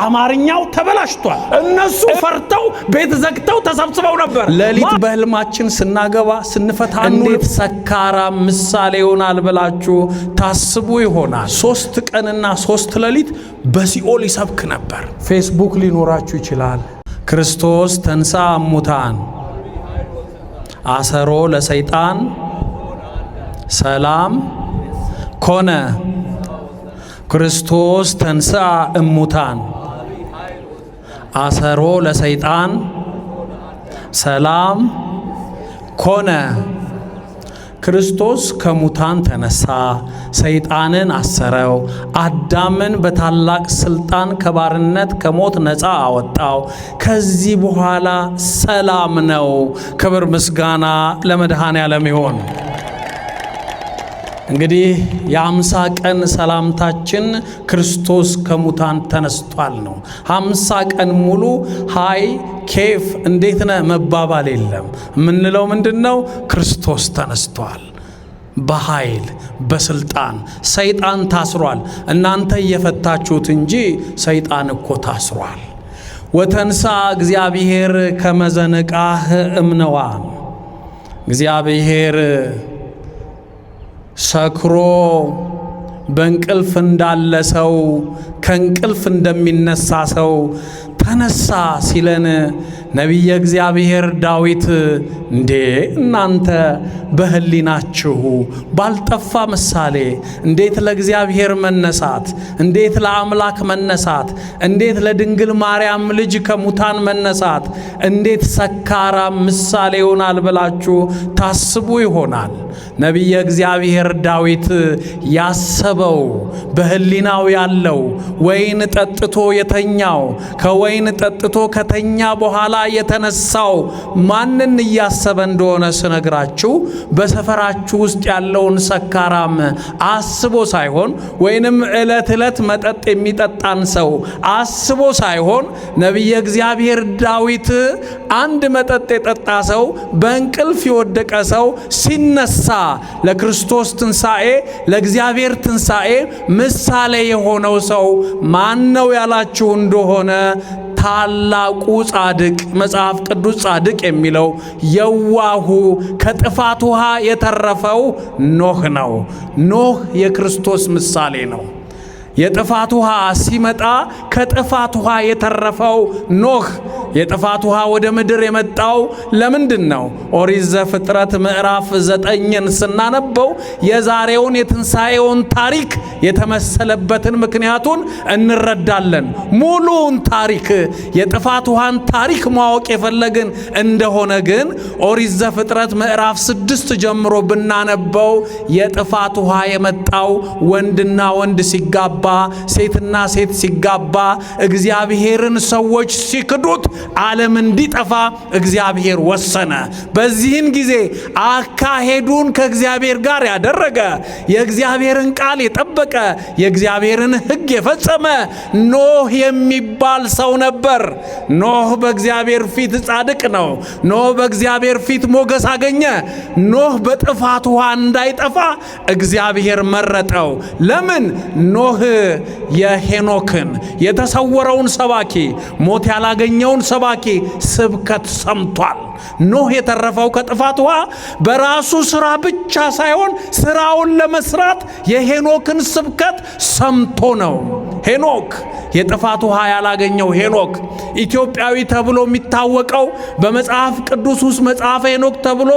አማርኛው ተበላሽቷል። እነሱ ፈርተው ቤት ዘግተው ተሰብስበው ነበር። ሌሊት በህልማችን ስናገባ ስንፈታ እንዴት ሰካራም ምሳሌ ይሆናል ብላችሁ ታስቡ ይሆናል። 3 ቀንና 3 ሌሊት በሲኦል ይሰብክ ነበር። ፌስቡክ ሊኖራችሁ ይችላል። ክርስቶስ ተንሥአ እሙታን አሰሮ ለሰይጣን ሰላም ኮነ። ክርስቶስ ተንሥአ እሙታን አሰሮ ለሰይጣን ሰላም ኮነ። ክርስቶስ ከሙታን ተነሳ፣ ሰይጣንን አሰረው፣ አዳምን በታላቅ ስልጣን ከባርነት ከሞት ነፃ አወጣው። ከዚህ በኋላ ሰላም ነው። ክብር ምስጋና ለመድኃኔ ዓለም ይሆን። እንግዲህ የ50 ቀን ሰላምታችን ክርስቶስ ከሙታን ተነስቷል ነው። 50 ቀን ሙሉ hi كيف እንዴት ነህ መባባል የለም። የምንለው ምንድን ነው? ክርስቶስ ተነስቷል በኃይል በስልጣን። ሰይጣን ታስሯል። እናንተ እየፈታችሁት እንጂ ሰይጣን እኮ ታስሯል። ወተንሥአ እግዚአብሔር ከመ ዘንቃህ እምነዋም። እግዚአብሔር ሰክሮ በእንቅልፍ እንዳለ ሰው፣ ከእንቅልፍ እንደሚነሳ ሰው ተነሳ ሲለን ነቢየ እግዚአብሔር ዳዊት እንዴ እናንተ በሕሊናችሁ ባልጠፋ ምሳሌ እንዴት ለእግዚአብሔር መነሳት፣ እንዴት ለአምላክ መነሳት፣ እንዴት ለድንግል ማርያም ልጅ ከሙታን መነሳት፣ እንዴት ሰካራም ምሳሌ ይሆናል ብላችሁ ታስቡ ይሆናል። ነቢየ እግዚአብሔር ዳዊት ያሰበው፣ በሕሊናው ያለው፣ ወይን ጠጥቶ የተኛው፣ ከወይን ጠጥቶ ከተኛ በኋላ የተነሳው ማንን እያሰበ እንደሆነ ስነግራችሁ በሰፈራችሁ ውስጥ ያለውን ሰካራም አስቦ ሳይሆን ወይንም ዕለት ዕለት መጠጥ የሚጠጣን ሰው አስቦ ሳይሆን፣ ነቢየ እግዚአብሔር ዳዊት አንድ መጠጥ የጠጣ ሰው፣ በእንቅልፍ የወደቀ ሰው ሲነሳ ለክርስቶስ ትንሣኤ፣ ለእግዚአብሔር ትንሣኤ ምሳሌ የሆነው ሰው ማን ነው ያላችሁ እንደሆነ ታላቁ ጻድቅ፣ መጽሐፍ ቅዱስ ጻድቅ የሚለው፣ የዋሁ፣ ከጥፋት ውሃ የተረፈው ኖህ ነው። ኖህ የክርስቶስ ምሳሌ ነው። የጥፋት ውሃ ሲመጣ ከጥፋት ውሃ የተረፈው ኖህ። የጥፋት ውሃ ወደ ምድር የመጣው ለምንድን ነው? ኦሪት ዘፍጥረት ምዕራፍ 9ን ስናነበው የዛሬውን የትንሣኤውን ታሪክ የተመሰለበትን ምክንያቱን እንረዳለን። ሙሉውን ታሪክ፣ የጥፋት ውሃን ታሪክ ማወቅ የፈለግን እንደሆነ ግን ኦሪት ዘፍጥረት ምዕራፍ 6 ጀምሮ ብናነበው የጥፋት ውሃ የመጣው ወንድና ወንድ ሲጋባ፣ ሴትና ሴት ሲጋባ፣ እግዚአብሔርን ሰዎች ሲክዱት ዓለም እንዲጠፋ እግዚአብሔር ወሰነ። በዚህን ጊዜ አካሄዱን ከእግዚአብሔር ጋር ያደረገ፣ የእግዚአብሔርን ቃል የጠበቀ፣ የእግዚአብሔርን ሕግ የፈጸመ ኖህ የሚባል ሰው ነበር። ኖህ በእግዚአብሔር ፊት ጻድቅ ነው። ኖህ በእግዚአብሔር ፊት ሞገስ አገኘ። ኖህ በጥፋት ውሃ እንዳይጠፋ እግዚአብሔር መረጠው። ለምን? ኖህ የሄኖክን፣ የተሰወረውን ሰባኪ፣ ሞት ያላገኘውን ሰባኪ ስብከት ሰምቷል። ኖህ የተረፈው ከጥፋት ውሃ በራሱ ስራ ብቻ ሳይሆን ስራውን ለመስራት የሄኖክን ስብከት ሰምቶ ነው። ሄኖክ፣ የጥፋት ውሃ ያላገኘው ሄኖክ፣ ኢትዮጵያዊ ተብሎ የሚታወቀው፣ በመጽሐፍ ቅዱስ ውስጥ መጽሐፈ ሄኖክ ተብሎ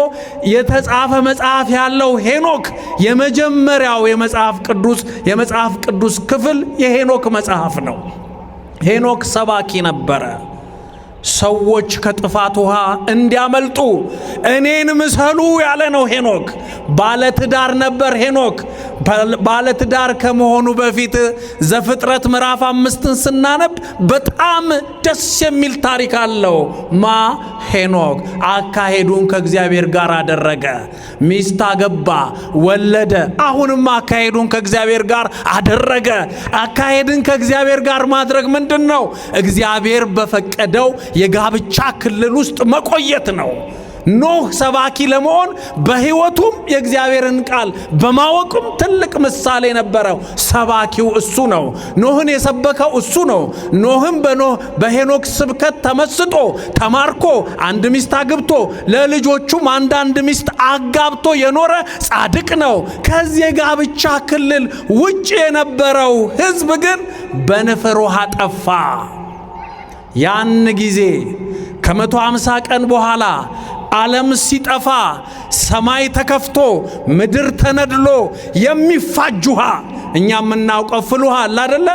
የተጻፈ መጽሐፍ ያለው ሄኖክ፣ የመጀመሪያው የመጽሐፍ ቅዱስ ክፍል የሄኖክ መጽሐፍ ነው። ሄኖክ ሰባኪ ነበረ። ሰዎች ከጥፋት ውሃ እንዲያመልጡ እኔን ምሰሉ ያለ ነው ሄኖክ። ባለትዳር ነበር ሄኖክ። ባለትዳር ከመሆኑ በፊት ዘፍጥረት ምዕራፍ 5ን ስናነብ በጣም ደስ የሚል ታሪክ አለው። ሄኖክ አካሄዱን ከእግዚአብሔር ጋር አደረገ። ሚስት አገባ፣ ወለደ። አሁንም አካሄዱን ከእግዚአብሔር ጋር አደረገ። አካሄድን ከእግዚአብሔር ጋር ማድረግ ምንድን ነው? እግዚአብሔር በፈቀደው የጋብቻ ክልል ውስጥ መቆየት ነው። ኖህ ሰባኪ ለመሆን በሕይወቱም የእግዚአብሔርን ቃል በማወቁም ትልቅ ምሳሌ ነበረው። ሰባኪው እሱ ነው። ኖህን የሰበከው እሱ ነው። ኖህም በኖህ በሄኖክ ስብከት ተመስጦ ተማርኮ አንድ ሚስት አግብቶ ለልጆቹም አንዳንድ ሚስት አጋብቶ የኖረ ጻድቅ ነው። ከዚህ የጋብቻ ክልል ውጭ የነበረው ሕዝብ ግን በንፍር ውሃ ጠፋ። ያን ጊዜ ከ150 ቀን በኋላ ዓለም ሲጠፋ ሰማይ ተከፍቶ ምድር ተነድሎ የሚፋጅ ውሃ፣ እኛ የምናውቀው ፍል ውሃ አለ አደለ?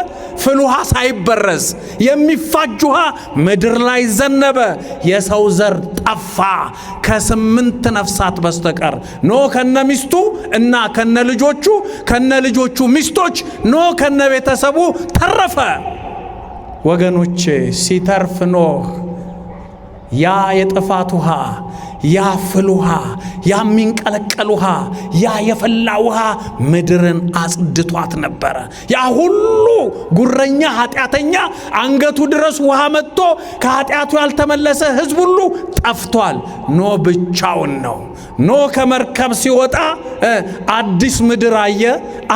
ፍል ውሃ ሳይበረዝ የሚፋጅ ውሃ ምድር ላይ ዘነበ። የሰው ዘር ጠፋ ከ8 ነፍሳት በስተቀር። ኖህ ከነ ሚስቱ እና ከነ ልጆቹ፣ ከነ ልጆቹ ሚስቶች፣ ኖህ ከነ ቤተሰቡ ተረፈ። ወገኖቼ፣ ሲተርፍ ኖህ ያ የጥፋት ውሃ፣ ያ ፍል ውሃ፣ ያ የሚንቀለቀል ውሃ፣ ያ የፈላ ውሃ ምድርን አጽድቷት ነበረ። ያ ሁሉ ጉረኛ ኃጢአተኛ አንገቱ ድረስ ውሃ መጥቶ ከኃጢአቱ ያልተመለሰ ሕዝብ ሁሉ ጠፍቷል። ኖህ ብቻውን ነው። ኖህ ከመርከብ ሲወጣ አዲስ ምድር አየ፣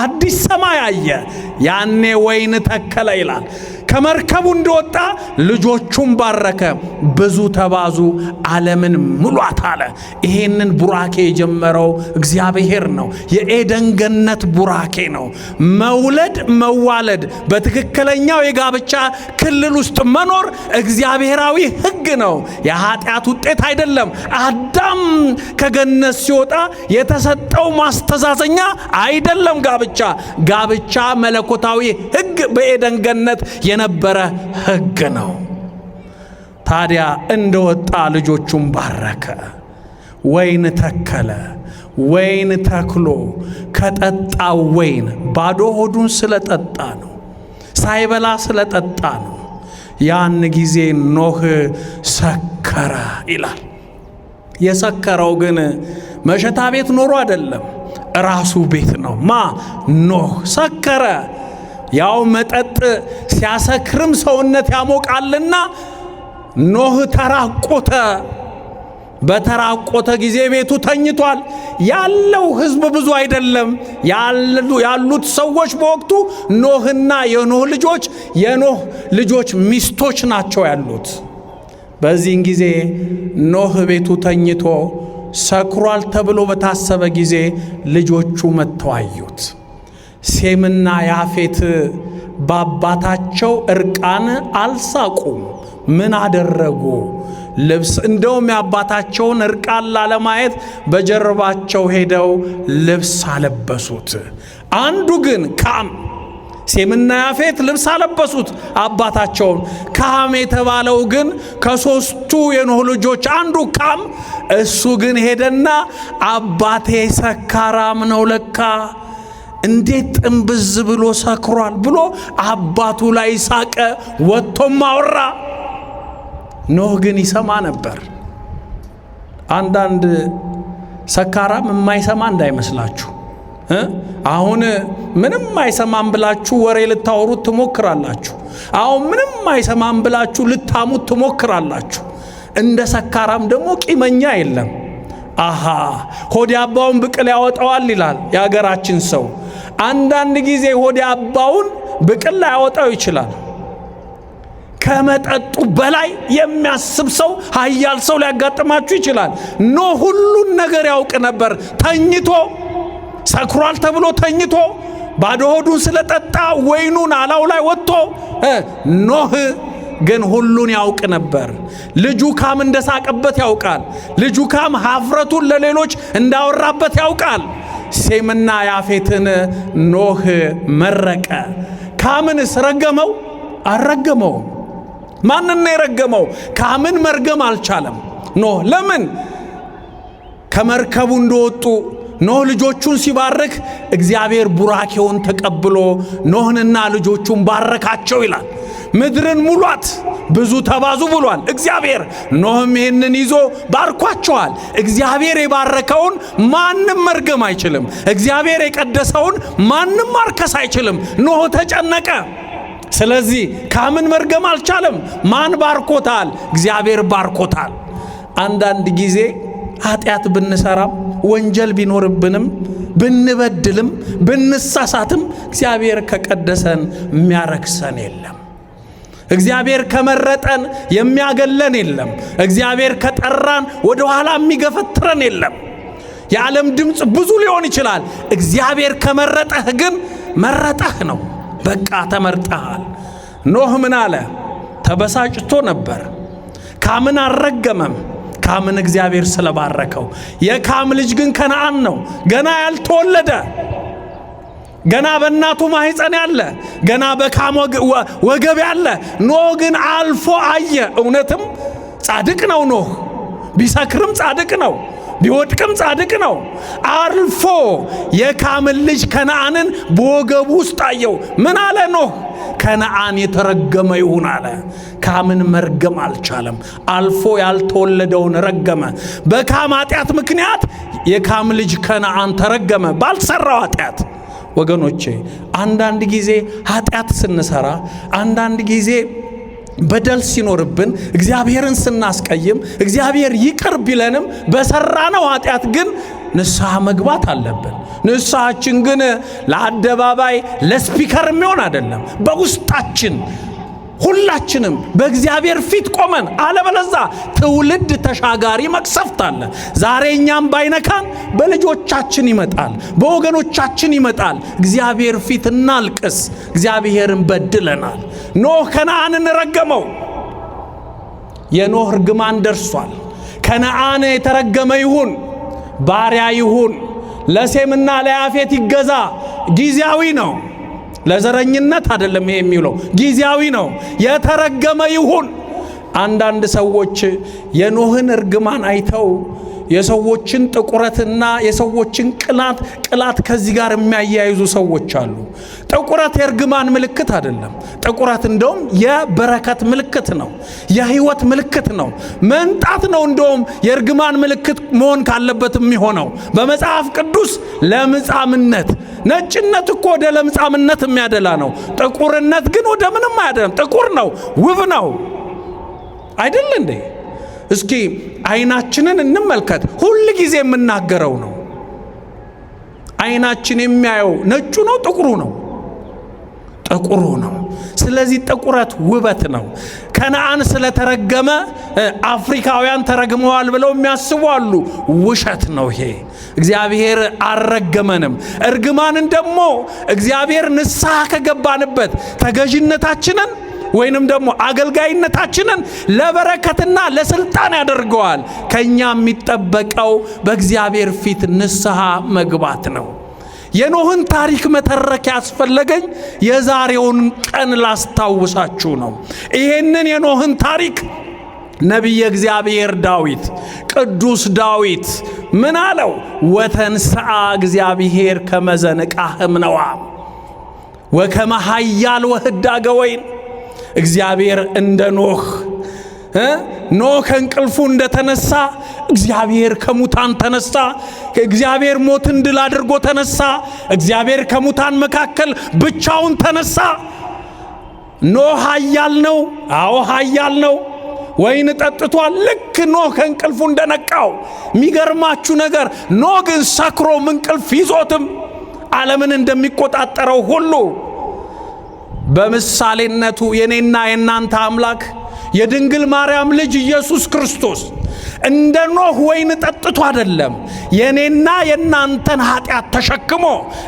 አዲስ ሰማይ አየ። ያኔ ወይን ተከለ ይላል። ከመርከቡ እንደወጣ ልጆቹን ባረከ። ብዙ ተባዙ፣ ዓለምን ሙሏት አለ። ይሄንን ቡራኬ የጀመረው እግዚአብሔር ነው። የኤደን ገነት ቡራኬ ነው። መውለድ መዋለድ፣ በትክክለኛው የጋብቻ ክልል ውስጥ መኖር እግዚአብሔራዊ ሕግ ነው። የኃጢአት ውጤት አይደለም። አዳም ከገነት ሲወጣ የተሰጠው ማስተዛዘኛ አይደለም ጋብቻ። ጋብቻ መለኮታዊ ሕግ፣ በኤደን ገነት የነበረ ሕግ ነው። ታዲያ እንደወጣ ልጆቹን ባረከ፣ ወይን ተከለ። ወይን ተክሎ ከጠጣው ወይን ባዶ ሆዱን ስለጠጣ ነው፣ ሳይበላ ስለጠጣ ነው። ያን ጊዜ ኖህ ሰከረ ይላል። የሰከረው ግን መሸታ ቤት ኖሮ አይደለም፣ ራሱ ቤት ነው። ማ ኖህ ሰከረ። ያው መጠጥ ሲያሰክርም ሰውነት ያሞቃልና ኖህ ተራቆተ። በተራቆተ ጊዜ ቤቱ ተኝቷል። ያለው ሕዝብ ብዙ አይደለም። ያሉት ሰዎች በወቅቱ ኖህና የኖህ ልጆች፣ የኖህ ልጆች ሚስቶች ናቸው ያሉት። በዚህን ጊዜ ኖህ ቤቱ ተኝቶ ሰክሯል ተብሎ በታሰበ ጊዜ ልጆቹ መጥተው አዩት። ሴምና ያፌት በአባታቸው እርቃን አልሳቁም። ምን አደረጉ? ልብስ፣ እንደውም የአባታቸውን እርቃን ላለማየት በጀርባቸው ሄደው ልብስ አለበሱት። አንዱ ግን ካም፣ ሴምና ያፌት ልብስ አለበሱት አባታቸውን። ካም የተባለው ግን ከሶስቱ የኖህ ልጆች አንዱ ካም፣ እሱ ግን ሄደና አባቴ ሰካራም ነው ለካ፣ እንዴት ጥንብዝ ብሎ ሰክሯል ብሎ አባቱ ላይ ሳቀ፣ ወጥቶም አወራ። ኖህ ግን ይሰማ ነበር። አንዳንድ ሰካራም የማይሰማ እንዳይመስላችሁ። አሁን ምንም አይሰማም ብላችሁ ወሬ ልታወሩት ትሞክራላችሁ። አሁን ምንም አይሰማም ብላችሁ ልታሙት ትሞክራላችሁ። እንደ ሰካራም ደግሞ ቂመኛ የለም። አሃ ሆድ አባውን ብቅል ያወጣዋል ይላል የሀገራችን ሰው። አንዳንድ ጊዜ ሆድ አባውን ብቅል ላያወጣው ይችላል። ከመጠጡ በላይ የሚያስብ ሰው፣ ኃያል ሰው ሊያጋጥማችሁ ይችላል። ኖህ ሁሉን ነገር ያውቅ ነበር። ተኝቶ ሰክሯል ተብሎ ተኝቶ ባዶ ሆዱን ስለጠጣ ወይኑን አላው ላይ ወጥቶ፣ ኖህ ግን ሁሉን ያውቅ ነበር። ልጁ ካም እንደሳቀበት ያውቃል። ልጁ ካም ሀፍረቱን ለሌሎች እንዳወራበት ያውቃል። ሴምና ያፌትን ኖህ መረቀ። ካምንስ ረገመው? አልረገመውም። ማንን ነው የረገመው? ካምን መርገም አልቻለም ኖህ። ለምን? ከመርከቡ እንደወጡ ኖህ ልጆቹን ሲባርክ እግዚአብሔር ቡራኬውን ተቀብሎ ኖህንና ልጆቹን ባረካቸው ይላል። ምድርን ሙሏት፣ ብዙ ተባዙ ብሏል እግዚአብሔር። ኖህም ይህንን ይዞ ባርኳቸዋል። እግዚአብሔር የባረከውን ማንም መርገም አይችልም። እግዚአብሔር የቀደሰውን ማንም ማርከስ አይችልም። ኖህ ተጨነቀ። ስለዚህ ካምን መርገም አልቻለም። ማን ባርኮታል? እግዚአብሔር ባርኮታል። አንዳንድ ጊዜ ኃጢአት ብንሰራም ወንጀል ቢኖርብንም ብንበድልም ብንሳሳትም እግዚአብሔር ከቀደሰን የሚያረክሰን የለም። እግዚአብሔር ከመረጠን የሚያገለን የለም። እግዚአብሔር ከጠራን ወደ ኋላ የሚገፈትረን የለም። የዓለም ድምፅ ብዙ ሊሆን ይችላል። እግዚአብሔር ከመረጠህ ግን መረጠህ ነው። በቃ ተመርጠሃል። ኖህ ምን አለ? ተበሳጭቶ ነበር። ካምን አልረገመም። ካምን እግዚአብሔር ስለባረከው። የካም ልጅ ግን ከነአን ነው፣ ገና ያልተወለደ፣ ገና በእናቱ ማህፀን ያለ፣ ገና በካም ወገብ ያለ። ኖህ ግን አልፎ አየ። እውነትም ጻድቅ ነው ኖህ። ቢሰክርም ጻድቅ ነው፣ ቢወድቅም ጻድቅ ነው። አልፎ የካምን ልጅ ከነአንን በወገቡ ውስጥ አየው። ምን አለ ኖህ? ከነአን የተረገመ ይሁን አለ። ካምን መርገም አልቻለም። አልፎ ያልተወለደውን ረገመ። በካም ኃጢአት ምክንያት የካም ልጅ ከነአን ተረገመ፣ ባልሰራው ኃጢአት። ወገኖቼ፣ አንዳንድ ጊዜ ኃጢአት ስንሰራ፣ አንዳንድ ጊዜ በደል ሲኖርብን፣ እግዚአብሔርን ስናስቀይም፣ እግዚአብሔር ይቅር ቢለንም በሰራነው ኃጢአት ግን ንስሐ መግባት አለብን። ንስሐችን ግን ለአደባባይ ለ speaker የሚሆን አይደለም። በውስጣችን ሁላችንም በእግዚአብሔር ፊት ቆመን፣ አለበለዛ ትውልድ ተሻጋሪ መቅሰፍት አለ። ዛሬ እኛም ባይነካን በልጆቻችን ይመጣል፣ በወገኖቻችን ይመጣል። እግዚአብሔር ፊት እናልቅስ። እግዚአብሔርን በድለናል። ኖህ ከነአንን ረገመው። የኖህ እርግማን ደርሷል። ከነአን የተረገመ ይሁን፣ ባሪያ ይሁን፣ ለሴምና ለያፌት ይገዛ። ጊዜያዊ ነው። ለዘረኝነት አይደለም ይሄ የሚውለው፣ ጊዜያዊ ነው። የተረገመ ይሁን። አንዳንድ ሰዎች የኖህን እርግማን አይተው የሰዎችን ጥቁረትና የሰዎችን ቅላት ከዚህ ጋር የሚያያይዙ ሰዎች አሉ። ጥቁረት የእርግማን ምልክት አይደለም። ጥቁረት እንደውም የበረከት ምልክት ነው፣ የህይወት ምልክት ነው። መንጣት ነው እንደውም የእርግማን ምልክት መሆን ካለበት የሚሆነው በመጽሐፍ ቅዱስ ለምጻምነት። ነጭነት እኮ ወደ ለምጻምነት የሚያደላ ነው። ጥቁርነት ግን ወደ ምንም አያደላም። ጥቁር ነው፣ ውብ ነው። አይደል እንዴ? እስኪ አይናችንን እንመልከት። ሁል ጊዜ የምናገረው ነው። አይናችን የሚያየው ነጩ ነው ጥቁሩ ነው? ጥቁሩ ነው። ስለዚህ ጥቁረት ውበት ነው። ከነአን ስለተረገመ አፍሪካውያን ተረግመዋል ብለው የሚያስቡ አሉ። ውሸት ነው ይሄ። እግዚአብሔር አልረገመንም። እርግማንን ደግሞ እግዚአብሔር ንስሐ ከገባንበት ተገዥነታችንን ወይንም ደግሞ አገልጋይነታችንን ለበረከትና ለስልጣን ያደርገዋል። ከኛ የሚጠበቀው በእግዚአብሔር ፊት ንስሐ መግባት ነው። የኖህን ታሪክ መተረክ ያስፈለገኝ የዛሬውን ቀን ላስታውሳችሁ ነው። ይሄንን የኖህን ታሪክ ነቢየ እግዚአብሔር ዳዊት፣ ቅዱስ ዳዊት ምን አለው? ወተንስአ እግዚአብሔር ከመዘንቃህ እምነዋ ወከመ ኃያል ወህዳገ ወይን። እግዚአብሔር እንደ ኖህ፣ ኖህ ከእንቅልፉ እንደተነሳ እግዚአብሔር ከሙታን ተነሳ። እግዚአብሔር ሞትን ድል አድርጎ ተነሳ። እግዚአብሔር ከሙታን መካከል ብቻውን ተነሳ። ኖህ ኃያል ነው። አዎ ኃያል ነው። ወይን ጠጥቷል። ልክ ኖህ ከእንቅልፉ እንደነቃው። የሚገርማችሁ ነገር ኖህ ግን ሰክሮም እንቅልፍ ይዞትም ዓለምን እንደሚቆጣጠረው ሁሉ በምሳሌነቱ የኔና የናንተ አምላክ የድንግል ማርያም ልጅ ኢየሱስ ክርስቶስ እንደ ኖህ ወይን ጠጥቶ አይደለም፣ የኔና የናንተን ኃጢአት ተሸክሞ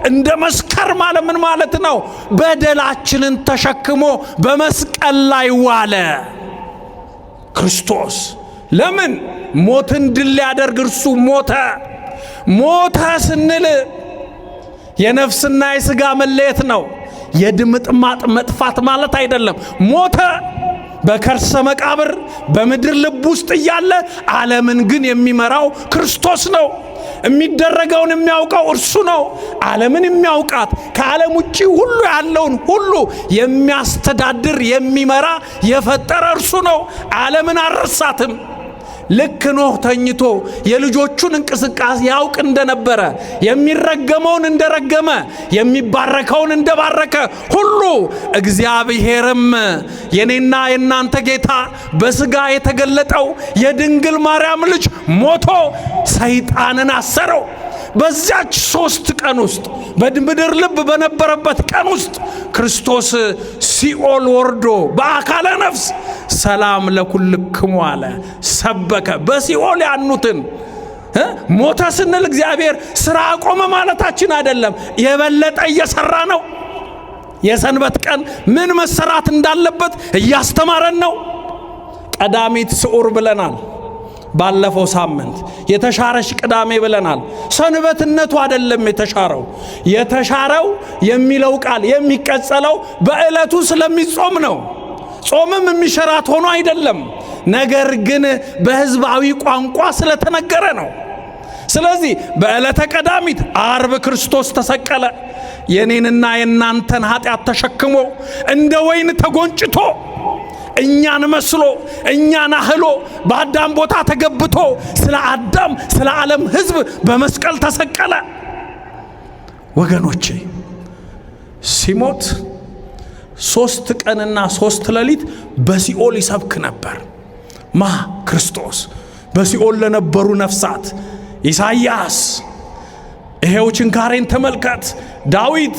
እንደ መስከር ማለት ምን ማለት ነው? በደላችንን ተሸክሞ በመስቀል ላይ ዋለ ክርስቶስ። ለምን? ሞትን ድል ሊያደርግ እርሱ ሞተ። ሞተ ስንል የነፍስና የሥጋ መለየት ነው። የድምጥማጥ መጥፋት ማለት አይደለም። ሞተ በከርሰ መቃብር በምድር ልብ ውስጥ እያለ ዓለምን ግን የሚመራው ክርስቶስ ነው። የሚደረገውን የሚያውቀው እርሱ ነው። ዓለምን የሚያውቃት፣ ከዓለም ውጪ ሁሉ ያለውን ሁሉ የሚያስተዳድር፣ የሚመራ፣ የፈጠረ እርሱ ነው። ዓለምን አልረሳትም። ልክ ኖህ ተኝቶ የልጆቹን እንቅስቃሴ ያውቅ እንደነበረ፣ የሚረገመውን እንደረገመ፣ የሚባረከውን እንደባረከ ሁሉ እግዚአብሔርም የኔና የናንተ ጌታ በስጋ የተገለጠው የድንግል ማርያም ልጅ ሞቶ ሰይጣንን አሰረው። በዚያች 3 ቀን ውስጥ በምድር ልብ በነበረበት ቀን ውስጥ ክርስቶስ ሲኦል ወርዶ በአካለ ነፍስ ሰላም ለኩልክሙ አለ፣ ሰበከ። በሲኦል ያኑትን ሞተ ስንል እግዚአብሔር ስራ አቆመ ማለታችን አይደለም። የበለጠ እየሰራ ነው። የሰንበት ቀን ምን መሰራት እንዳለበት እያስተማረን ነው። ቀዳሚት ስዑር ብለናል። ባለፈው ሳምንት የተሻረሽ ቅዳሜ ብለናል። ሰንበትነቱ አይደለም የተሻረው። የተሻረው የሚለው ቃል የሚቀጸለው በዕለቱ ስለሚጾም ነው። ጾምም የሚሸራት ሆኖ አይደለም፣ ነገር ግን በሕዝባዊ ቋንቋ ስለተነገረ ነው። ስለዚህ በዕለተ ቀዳሚት አርብ ክርስቶስ ተሰቀለ። የኔንና የናንተን ኃጢአት ተሸክሞ እንደ ወይን ተጎንጭቶ እኛን መስሎ እኛን አህሎ በአዳም ቦታ ተገብቶ ስለ አዳም ስለ ዓለም ሕዝብ በመስቀል ተሰቀለ። ወገኖቼ ሲሞት 3 ቀንና 3 ሌሊት በሲኦል ይሰብክ ነበር። ማ ክርስቶስ በሲኦል ለነበሩ ነፍሳት ኢሳይያስ ይሄው ችንካሬን ተመልከት፣ ዳዊት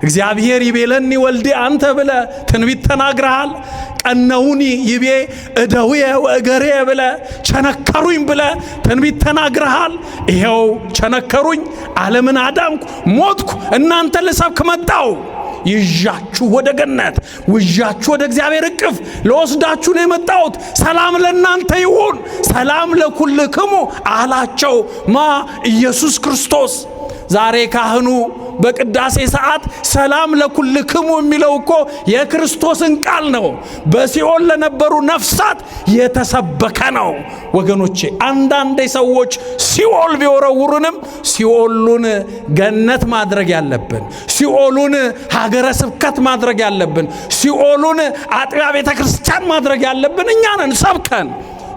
እግዚአብሔር ይቤለኒ ወልዴ አንተ ብለ ትንቢት ተናግረሃል፣ ቀነውኒ ይቤ እደውየ ወእገሬ ብለ ቸነከሩኝ ብለ ትንቢት ተናግረሃል። ይሄው ቸነከሩኝ፣ ዓለምን አዳንኩ፣ ሞትኩ፣ እናንተ ልሰብክ መጣው። ይዣችሁ ወደ ገነት ውዣችሁ ወደ እግዚአብሔር እቅፍ ለወስዳችሁ ነው የመጣሁት። ሰላም ለእናንተ ይሁን፣ ሰላም ለኩልክሙ አላቸው። ማ ኢየሱስ ክርስቶስ። ዛሬ ካህኑ በቅዳሴ ሰዓት ሰላም ለኩልክሙ የሚለው እኮ የክርስቶስን ቃል ነው። በሲኦል ለነበሩ ነፍሳት የተሰበከ ነው። ወገኖቼ አንዳንዴ ሰዎች ሲኦል ቢወረውሩንም ሲኦሉን ገነት ማድረግ ያለብን፣ ሲኦሉን ሀገረ ስብከት ማድረግ ያለብን፣ ሲኦሉን አጥቢያ ቤተ ክርስቲያን ማድረግ ያለብን እኛ ነን። ሰብከን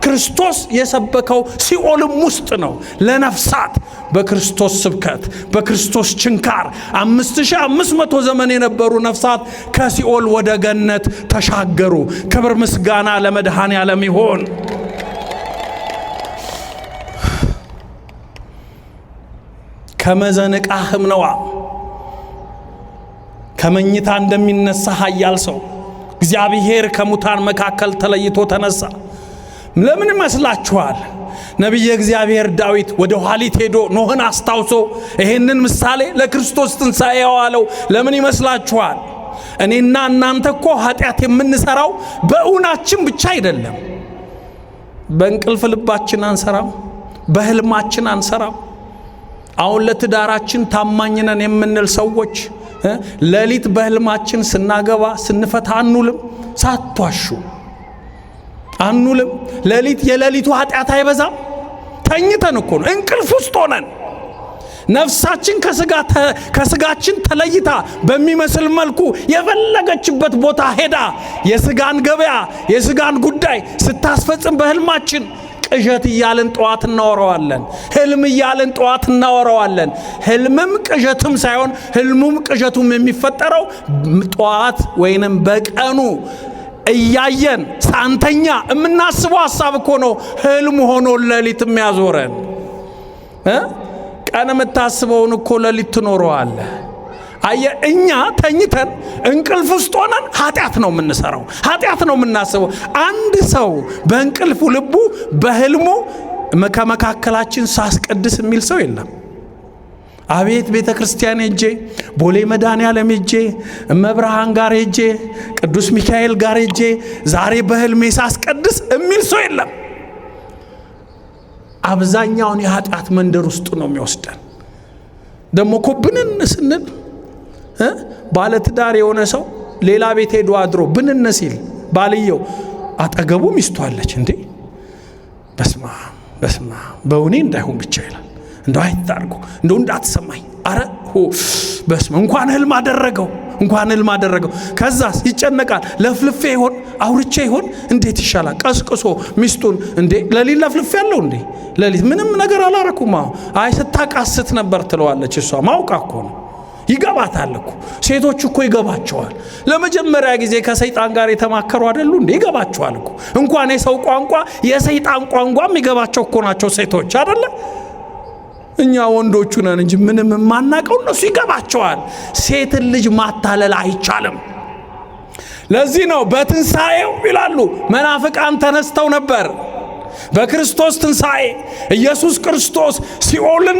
ክርስቶስ የሰበከው ሲኦልም ውስጥ ነው ለነፍሳት። በክርስቶስ ስብከት በክርስቶስ ችንካር 5500 ዘመን የነበሩ ነፍሳት ከሲኦል ወደ ገነት ተሻገሩ። ክብር ምስጋና ለመድኃኔዓለም ይሁን። ከመዘንቃህም ነዋ ከመኝታ እንደሚነሳ ኃያል ሰው እግዚአብሔር ከሙታን መካከል ተለይቶ ተነሳ። ለምን ይመስላችኋል? ነቢየ እግዚአብሔር ዳዊት ወደ ኋሊት ሄዶ ኖህን አስታውሶ ይሄንን ምሳሌ ለክርስቶስ ትንሣኤ ያዋለው ለምን ይመስላችኋል? እኔና እናንተ እኮ ኃጢአት የምንሰራው በእውናችን ብቻ አይደለም። በእንቅልፍ ልባችን አንሰራም፣ በህልማችን አንሰራም። አሁን ለትዳራችን ታማኝ ነን የምንል ሰዎች ሌሊት በህልማችን ስናገባ ስንፈታ አንውልም። ሳትዋሹ አንውልም። ሌሊት የሌሊቱ ኃጢአት አይበዛም? ተኝተን እኮ ነው፣ እንቅልፍ ውስጥ ሆነን ነፍሳችን ከስጋችን ተለይታ በሚመስል መልኩ የፈለገችበት ቦታ ሄዳ የስጋን ገበያ የስጋን ጉዳይ ስታስፈጽም በህልማችን ቅዠት እያልን ጠዋት እናወራዋለን። ህልም እያልን ጠዋት እናወራዋለን። ህልምም ቅዠትም ሳይሆን ህልሙም ቅዠቱም የሚፈጠረው ጠዋት ወይንም በቀኑ እያየን ሳንተኛ የምናስበው ሐሳብ እኮ ነው ህልም ሆኖ ሌሊት የሚያዞረን። ቀን የምታስበውን እኮ ሌሊት ትኖረዋለህ። አየ እኛ ተኝተን እንቅልፍ ውስጥ ሆነን ኃጢአት ነው የምንሰራው፣ ኃጢአት ነው የምናስበው። አንድ ሰው በእንቅልፉ ልቡ በህልሙ ከመካከላችን ሳስቀድስ የሚል ሰው የለም። አቤት ቤተ ክርስቲያን ሄጄ ቦሌ መድኃኔዓለም ሄጄ እመብርሃን ጋር ሄጄ ቅዱስ ሚካኤል ጋር ሄጄ ዛሬ በህልሜ ሳስቀድስ የሚል ሰው የለም። አብዛኛውን የኃጢአት መንደር ውስጥ ነው የሚወስደን። ደሞ እኮ ብንን ስንል ባለትዳር የሆነ ሰው ሌላ ቤት ሄዶ አድሮ ብንን ሲል ባልየው አጠገቡ ሚስቱ አለች። እንዴ በስማ በስማ በእውኔ እንዳይሆን ብቻ ይላል። እንደው አይታርጉ እንደው እንዳትሰማኝ አረ ሆ በስመ እንኳን ህልም አደረገው እንኳን ህልም አደረገው። ከዛስ ይጨነቃል። ለፍልፌ ይሆን አውርቼ ይሆን እንዴት ይሻላል? ቀስቅሶ ሚስቱን እንዴ ለሊት ለፍልፌ ያለው እንዴ ለሊት ምንም ነገር አላረኩም። አይ ስታቃስት ነበር ትለዋለች። እሷ ማውቃ እኮ ነው። ይገባታል እኮ ሴቶች እኮ ይገባቸዋል። ለመጀመሪያ ጊዜ ከሰይጣን ጋር የተማከሩ አይደሉ እንዴ? ይገባቸዋል እኮ እንኳን የሰው ቋንቋ የሰይጣን ቋንቋም ይገባቸው እኮ ናቸው ሴቶች አይደለ? እኛ ወንዶቹ ነን እንጂ ምንም የማናቀው እነሱ ይገባቸዋል። ሴትን ልጅ ማታለል አይቻልም። ለዚህ ነው በትንሣኤው ይላሉ መናፍቃን ተነስተው ነበር። በክርስቶስ ትንሣኤ ኢየሱስ ክርስቶስ ሲኦልን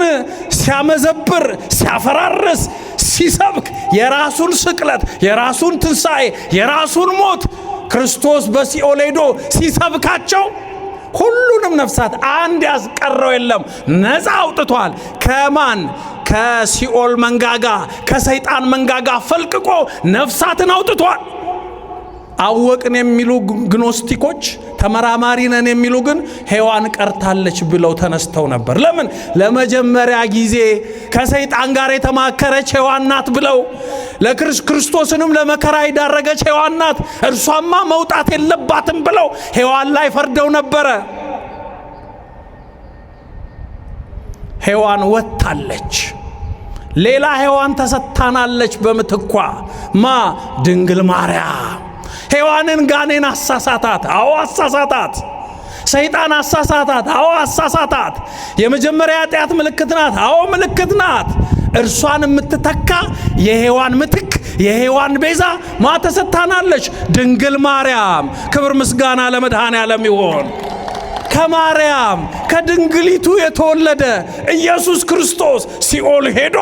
ሲያመዘብር፣ ሲያፈራርስ፣ ሲሰብክ የራሱን ስቅለት፣ የራሱን ትንሣኤ፣ የራሱን ሞት ክርስቶስ በሲኦል ሄዶ ሲሰብካቸው ሁሉንም ነፍሳት አንድ ያስቀረው የለም፣ ነፃ አውጥቷል። ከማን? ከሲኦል መንጋጋ፣ ከሰይጣን መንጋጋ ፈልቅቆ ነፍሳትን አውጥቷል። አወቅን የሚሉ ግኖስቲኮች፣ ተመራማሪ ነን የሚሉ ግን ሔዋን ቀርታለች ብለው ተነስተው ነበር። ለምን? ለመጀመሪያ ጊዜ ከሰይጣን ጋር የተማከረች ሔዋን ናት ብለው፣ ለክርስቶስንም ለመከራ የዳረገች ሔዋን ናት፣ እርሷማ መውጣት የለባትም ብለው ሔዋን ላይ ፈርደው ነበረ። ሔዋን ወጥታለች። ሌላ ሔዋን ተሰጥታናለች በምትኳ ማ ድንግል ማርያም። ሔዋንን ጋኔን አሳሳታት። አዎ አሳሳታት። ሰይጣን አሳሳታት። አዎ አሳሳታት። የመጀመሪያ ኃጢአት ምልክት ናት። አዎ ምልክት ናት። እርሷን የምትተካ የሔዋን ምትክ የሔዋን ቤዛ ማ ተሰጥታናለች? ድንግል ማርያም። ክብር ምስጋና ለመድኃኔ ዓለም ይሁን። ከማርያም ከድንግሊቱ የተወለደ ኢየሱስ ክርስቶስ ሲኦል ሄዶ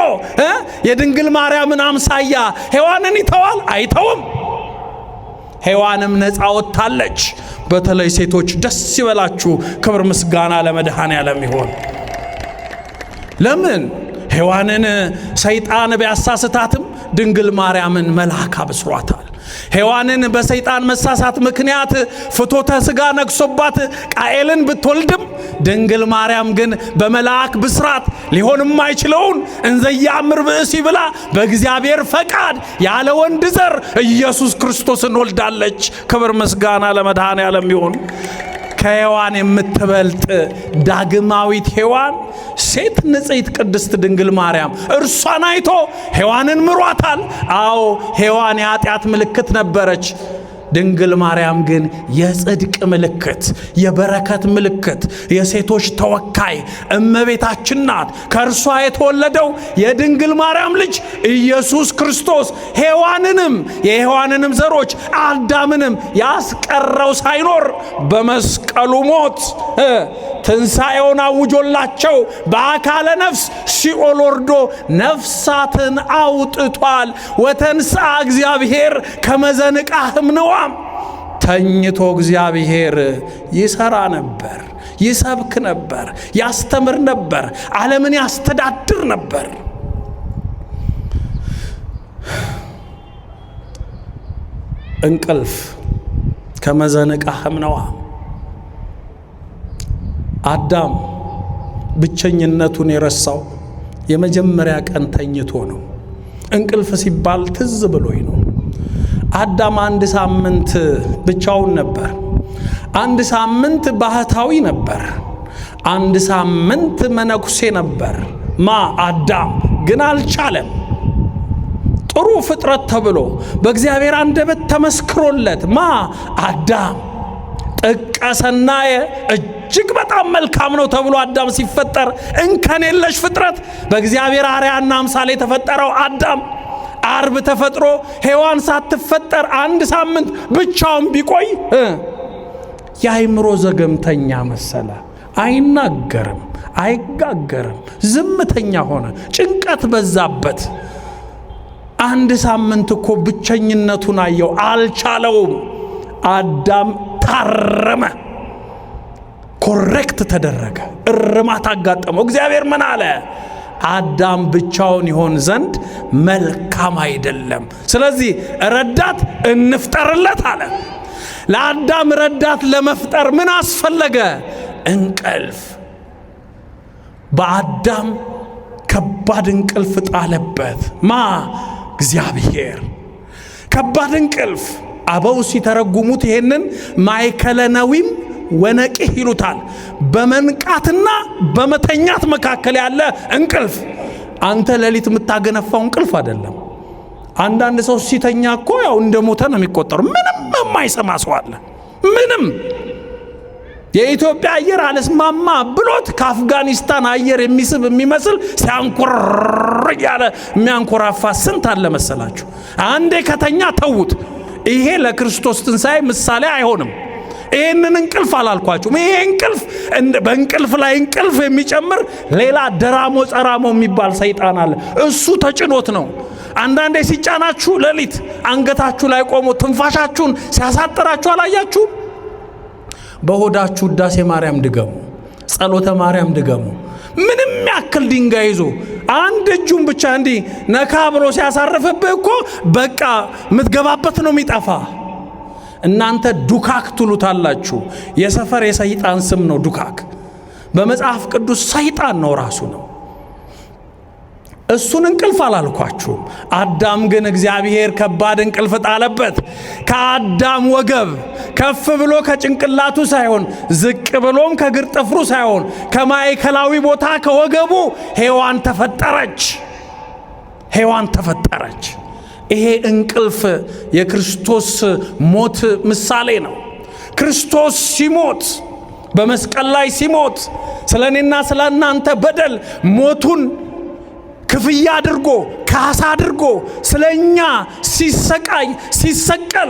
የድንግል ማርያምን አምሳያ ሔዋንን ይተዋል? አይተውም። ሔዋንም ነፃ ወጥታለች። በተለይ ሴቶች ደስ ይበላችሁ። ክብር ምስጋና ለመድኃኔ ዓለም ይሁን። ለምን ሔዋንን ሰይጣን ቢያሳስታትም ድንግል ማርያምን መልአክ አብስሯታል። ሔዋንን በሰይጣን መሳሳት ምክንያት ፍቶተ ሥጋ ነግሶባት ቃኤልን ብትወልድም ድንግል ማርያም ግን በመልአክ ብስራት ሊሆን የማይችለውን እንዘ ኢያእምር ብእሲ ብላ በእግዚአብሔር ፈቃድ ያለ ወንድ ዘር ኢየሱስ ክርስቶስን ወልዳለች። ክብር ምስጋና ለመድኃኔ ዓለም ይሁን። ከሔዋን የምትበልጥ ዳግማዊት ሔዋን ሴት ንጽሕት ቅድስት ድንግል ማርያም እርሷን አይቶ ሔዋንን ምሯታል። አዎ ሔዋን የኃጢአት ምልክት ነበረች። ድንግል ማርያም ግን የጽድቅ ምልክት፣ የበረከት ምልክት፣ የሴቶች ተወካይ እመቤታችን ናት። ከእርሷ የተወለደው የድንግል ማርያም ልጅ ኢየሱስ ክርስቶስ ሔዋንንም የሔዋንንም ዘሮች አዳምንም ያስቀረው ሳይኖር በመስቀሉ ሞት ትንሣኤውን አውጆላቸው በአካለ ነፍስ ሲኦል ወርዶ ነፍሳትን አውጥቷል። ወተንሥአ እግዚአብሔር ከመዘንቃህ እምንዋም። ተኝቶ እግዚአብሔር ይሰራ ነበር፣ ይሰብክ ነበር፣ ያስተምር ነበር፣ ዓለምን ያስተዳድር ነበር። እንቅልፍ ከመዘንቃህ እምንዋም። አዳም ብቸኝነቱን የረሳው የመጀመሪያ ቀን ተኝቶ ነው። እንቅልፍ ሲባል ትዝ ብሎኝ ነው። አዳም አንድ ሳምንት ብቻውን ነበር። አንድ ሳምንት ባህታዊ ነበር። አንድ ሳምንት መነኩሴ ነበር። ማ አዳም ግን አልቻለም። ጥሩ ፍጥረት ተብሎ በእግዚአብሔር አንደበት ተመስክሮለት ማ አዳም ጥቀሰናየ እጅግ በጣም መልካም ነው ተብሎ አዳም ሲፈጠር እንከን የለሽ ፍጥረት በእግዚአብሔር አርአያና አምሳል የተፈጠረው አዳም አርብ ተፈጥሮ ሔዋን ሳትፈጠር አንድ ሳምንት ብቻውን ቢቆይ የአይምሮ ዘገምተኛ መሰለ። አይናገርም፣ አይጋገርም፣ ዝምተኛ ሆነ። ጭንቀት በዛበት። አንድ ሳምንት እኮ ብቸኝነቱን አየው፣ አልቻለውም። አዳም ታረመ፣ correct ተደረገ፣ እርማት አጋጠመው። እግዚአብሔር ምን አለ? አዳም ብቻውን ይሆን ዘንድ መልካም አይደለም፣ ስለዚህ ረዳት እንፍጠርለት አለ። ለአዳም ረዳት ለመፍጠር ምን አስፈለገ? እንቅልፍ። በአዳም ከባድ እንቅልፍ ጣለበት። ማ? እግዚአብሔር። ከባድ እንቅልፍ አበው ሲተረጉሙት ይሄንን ማእከለነዊም ወነቂህ ይሉታል። በመንቃትና በመተኛት መካከል ያለ እንቅልፍ። አንተ ሌሊት የምታገነፋው እንቅልፍ አይደለም። አንዳንድ ሰው ሲተኛ እኮ ያው እንደ ሞተ ነው የሚቆጠሩ። ምንም የማይሰማ ሰው አለ። ምንም የኢትዮጵያ አየር አልስማማ ብሎት ከአፍጋኒስታን አየር የሚስብ የሚመስል ሲያንኮር እያለ የሚያንኮራፋ ስንት አለ መሰላችሁ? አንዴ ከተኛ ተዉት። ይሄ ለክርስቶስ ትንሣኤ ምሳሌ አይሆንም። ይህንን እንቅልፍ አላልኳችሁም። ይሄ እንቅልፍ በእንቅልፍ ላይ እንቅልፍ የሚጨምር ሌላ ደራሞ ጸራሞ የሚባል ሰይጣን አለ። እሱ ተጭኖት ነው። አንዳንዴ ሲጫናችሁ ሌሊት አንገታችሁ ላይ ቆሞ ትንፋሻችሁን ሲያሳጥራችሁ አላያችሁም? በሆዳችሁ ውዳሴ ማርያም ድገሙ፣ ጸሎተ ማርያም ድገሙ። ምንም ያክል ድንጋይ ይዞ አንድ እጁን ብቻ እንዲህ ነካ ብሎ ሲያሳርፍብህ እኮ በቃ የምትገባበት ነው የሚጠፋ። እናንተ ዱካክ ትሉታላችሁ። የሰፈር የሰይጣን ስም ነው ዱካክ። በመጽሐፍ ቅዱስ ሰይጣን ነው ራሱ ነው። እሱን እንቅልፍ አላልኳችሁም። አዳም ግን እግዚአብሔር ከባድ እንቅልፍ ጣለበት። ከአዳም ወገብ ከፍ ብሎ ከጭንቅላቱ ሳይሆን ዝቅ ብሎም ከእግር ጥፍሩ ሳይሆን ከማዕከላዊ ቦታ ከወገቡ ሔዋን ተፈጠረች። ሔዋን ተፈጠረች። ይሄ እንቅልፍ የክርስቶስ ሞት ምሳሌ ነው። ክርስቶስ ሲሞት በመስቀል ላይ ሲሞት ስለ እኔና ስለ እናንተ በደል ሞቱን ክፍያ አድርጎ ካሳ አድርጎ ስለ እኛ ሲሰቃይ ሲሰቀል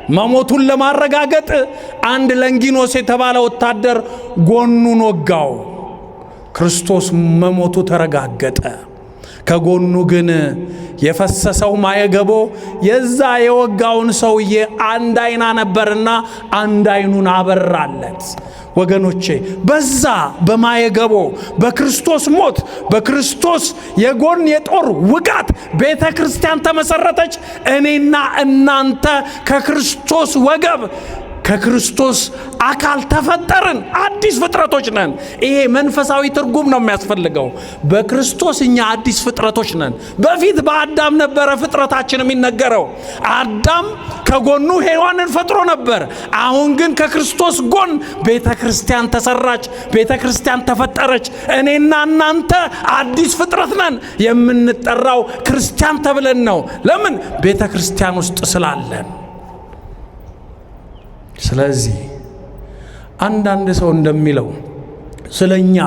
መሞቱን ለማረጋገጥ አንድ ለንጊኖስ የተባለ ወታደር ጎኑን ወጋው። ክርስቶስ መሞቱ ተረጋገጠ። ከጎኑ ግን የፈሰሰው ማየገቦ የዛ የወጋውን ሰውዬ አንድ አይና ነበርና አንድ አይኑን አበራለት። ወገኖቼ በዛ በማየገቦ በክርስቶስ ሞት በክርስቶስ የጎን የጦር ውጋት ቤተ ክርስቲያን ተመሰረተች። እኔና እናንተ ከክርስቶስ ወገብ ከክርስቶስ አካል ተፈጠርን፣ አዲስ ፍጥረቶች ነን። ይሄ መንፈሳዊ ትርጉም ነው የሚያስፈልገው። በክርስቶስ እኛ አዲስ ፍጥረቶች ነን። በፊት በአዳም ነበረ ፍጥረታችን የሚነገረው። አዳም ከጎኑ ሔዋንን ፈጥሮ ነበር። አሁን ግን ከክርስቶስ ጎን ቤተ ክርስቲያን ተሰራች፣ ቤተ ክርስቲያን ተፈጠረች። እኔና እናንተ አዲስ ፍጥረት ነን። የምንጠራው ክርስቲያን ተብለን ነው። ለምን? ቤተ ክርስቲያን ውስጥ ስላለን። ስለዚህ አንዳንድ ሰው እንደሚለው ስለኛ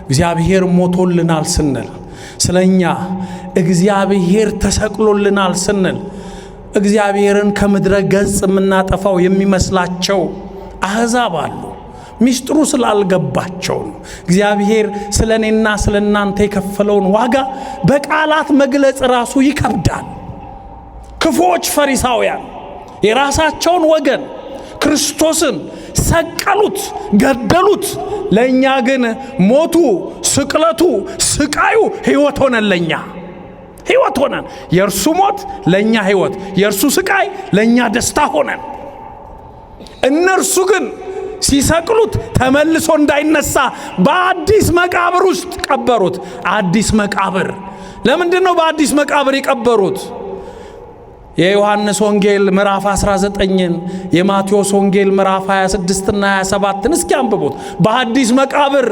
እግዚአብሔር ሞቶልናል ስንል፣ ስለኛ እግዚአብሔር ተሰቅሎልናል ስንል እግዚአብሔርን ከምድረ ገጽ የምናጠፋው የሚመስላቸው አሕዛብ አሉ። ሚስጥሩ ስላልገባቸው ነው። እግዚአብሔር ስለ እኔና ስለ እናንተ የከፈለውን ዋጋ በቃላት መግለጽ ራሱ ይከብዳል። ክፉዎች ፈሪሳውያን የራሳቸውን ወገን ክርስቶስን ሰቀሉት፣ ገደሉት። ለእኛ ግን ሞቱ፣ ስቅለቱ፣ ስቃዩ ሕይወት ሆነን፣ ለእኛ ሕይወት ሆነን። የእርሱ ሞት ለእኛ ሕይወት፣ የእርሱ ስቃይ ለእኛ ደስታ ሆነን። እነርሱ ግን ሲሰቅሉት ተመልሶ እንዳይነሳ በአዲስ መቃብር ውስጥ ቀበሩት። አዲስ መቃብር። ለምንድን ነው በአዲስ መቃብር የቀበሩት? የዮሐንስ ወንጌል ምዕራፍ 19ን የማቴዎስ ወንጌል ምዕራፍ 26 እና 27ን እስኪ አንብቡት። በአዲስ መቃብር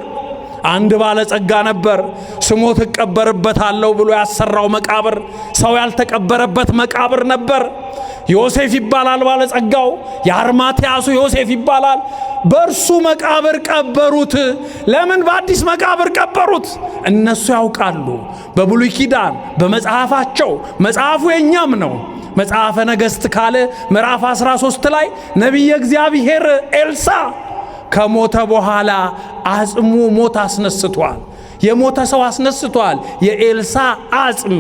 አንድ ባለጸጋ ነበር። ስሞት እቀበርበታለሁ ብሎ ያሰራው መቃብር ሰው ያልተቀበረበት መቃብር ነበር። ዮሴፍ ይባላል ባለጸጋው፣ የአርማትያሱ ዮሴፍ ይባላል። በእርሱ መቃብር ቀበሩት። ለምን በአዲስ መቃብር ቀበሩት? እነሱ ያውቃሉ። በብሉይ ኪዳን በመጽሐፋቸው፣ መጽሐፉ የኛም ነው። መጽሐፈ ነገሥት ካለ ምዕራፍ 13 ላይ ነቢየ እግዚአብሔር ኤልሳ ከሞተ በኋላ አጽሙ ሞት አስነስቷል። የሞተ ሰው አስነስቷል። የኤልሳ አጽም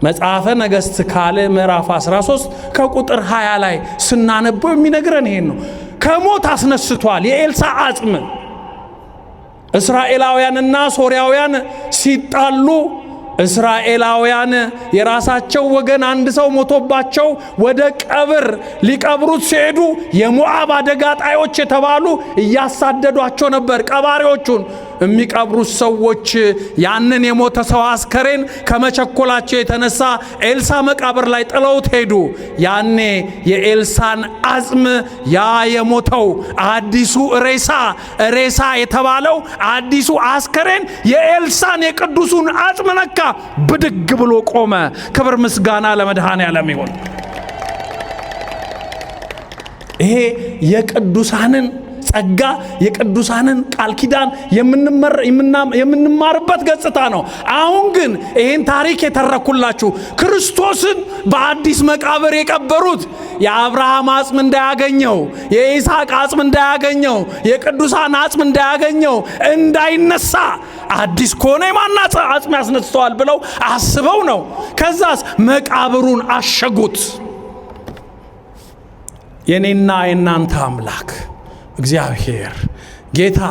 መጽሐፈ ነገሥት ካለ ምዕራፍ 13 ከቁጥር 20 ላይ ስናነበው የሚነግረን ይሄን ነው። ከሞት አስነስቷል የኤልሳ አጽም። እስራኤላውያንና ሶርያውያን ሲጣሉ እስራኤላውያን የራሳቸው ወገን አንድ ሰው ሞቶባቸው ወደ ቀብር ሊቀብሩት ሲሄዱ የሞዓብ አደጋ ጣዮች የተባሉ እያሳደዷቸው ነበር። ቀባሪዎቹን የሚቀብሩት ሰዎች ያንን የሞተ ሰው አስከሬን ከመቸኮላቸው የተነሳ ኤልሳ መቃብር ላይ ጥለውት ሄዱ። ያኔ የኤልሳን አጽም ያ የሞተው አዲሱ ሬሳ፣ ሬሳ የተባለው አዲሱ አስከሬን የኤልሳን የቅዱሱን አጽም ነካ፣ ብድግ ብሎ ቆመ። ክብር ምስጋና ለመድኃኔዓለም ይሁን። ይሄ የቅዱሳንን ጸጋ የቅዱሳንን ቃል ኪዳን የምንማርበት ገጽታ ነው። አሁን ግን ይህን ታሪክ የተረኩላችሁ ክርስቶስን በአዲስ መቃብር የቀበሩት የአብርሃም አጽም እንዳያገኘው፣ የይስሐቅ አጽም እንዳያገኘው፣ የቅዱሳን አጽም እንዳያገኘው እንዳይነሳ፣ አዲስ ከሆነ የማን አጽም ያስነስተዋል ብለው አስበው ነው። ከዛስ መቃብሩን አሸጉት። የኔና የናንተ አምላክ እግዚአብሔር ጌታ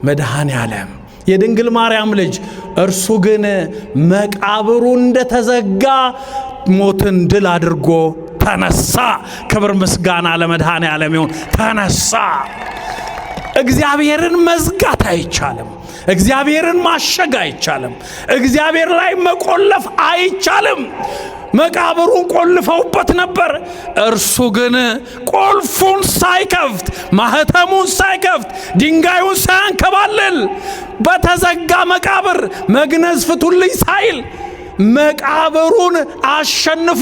መድኃኔ ዓለም የድንግል ማርያም ልጅ፣ እርሱ ግን መቃብሩ እንደተዘጋ ሞትን ድል አድርጎ ተነሳ። ክብር ምስጋና ለመድኃኔ ዓለም ይሁን። ተነሳ። እግዚአብሔርን መዝጋት አይቻልም። እግዚአብሔርን ማሸግ አይቻልም። እግዚአብሔር ላይ መቆለፍ አይቻልም። መቃብሩን ቆልፈውበት ነበር። እርሱ ግን ቁልፉን ሳይከፍት፣ ማህተሙን ሳይከፍት፣ ድንጋዩን ሳያንከባልል፣ በተዘጋ መቃብር መግነዝ ፍቱልኝ ሳይል መቃብሩን አሸንፎ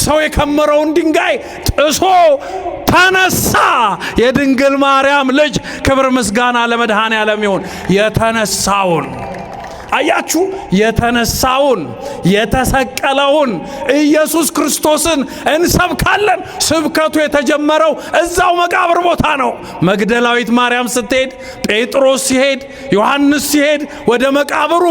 ሰው የከመረውን ድንጋይ ጥሶ ተነሳ። የድንግል ማርያም ልጅ፣ ክብር ምስጋና ለመድኃኔ ዓለም ይሁን። የተነሳውን አያችሁ፣ የተነሳውን የተሰቀለውን ኢየሱስ ክርስቶስን እንሰብካለን። ስብከቱ የተጀመረው እዛው መቃብር ቦታ ነው። መግደላዊት ማርያም ስትሄድ፣ ጴጥሮስ ሲሄድ፣ ዮሐንስ ሲሄድ ወደ መቃብሩ፣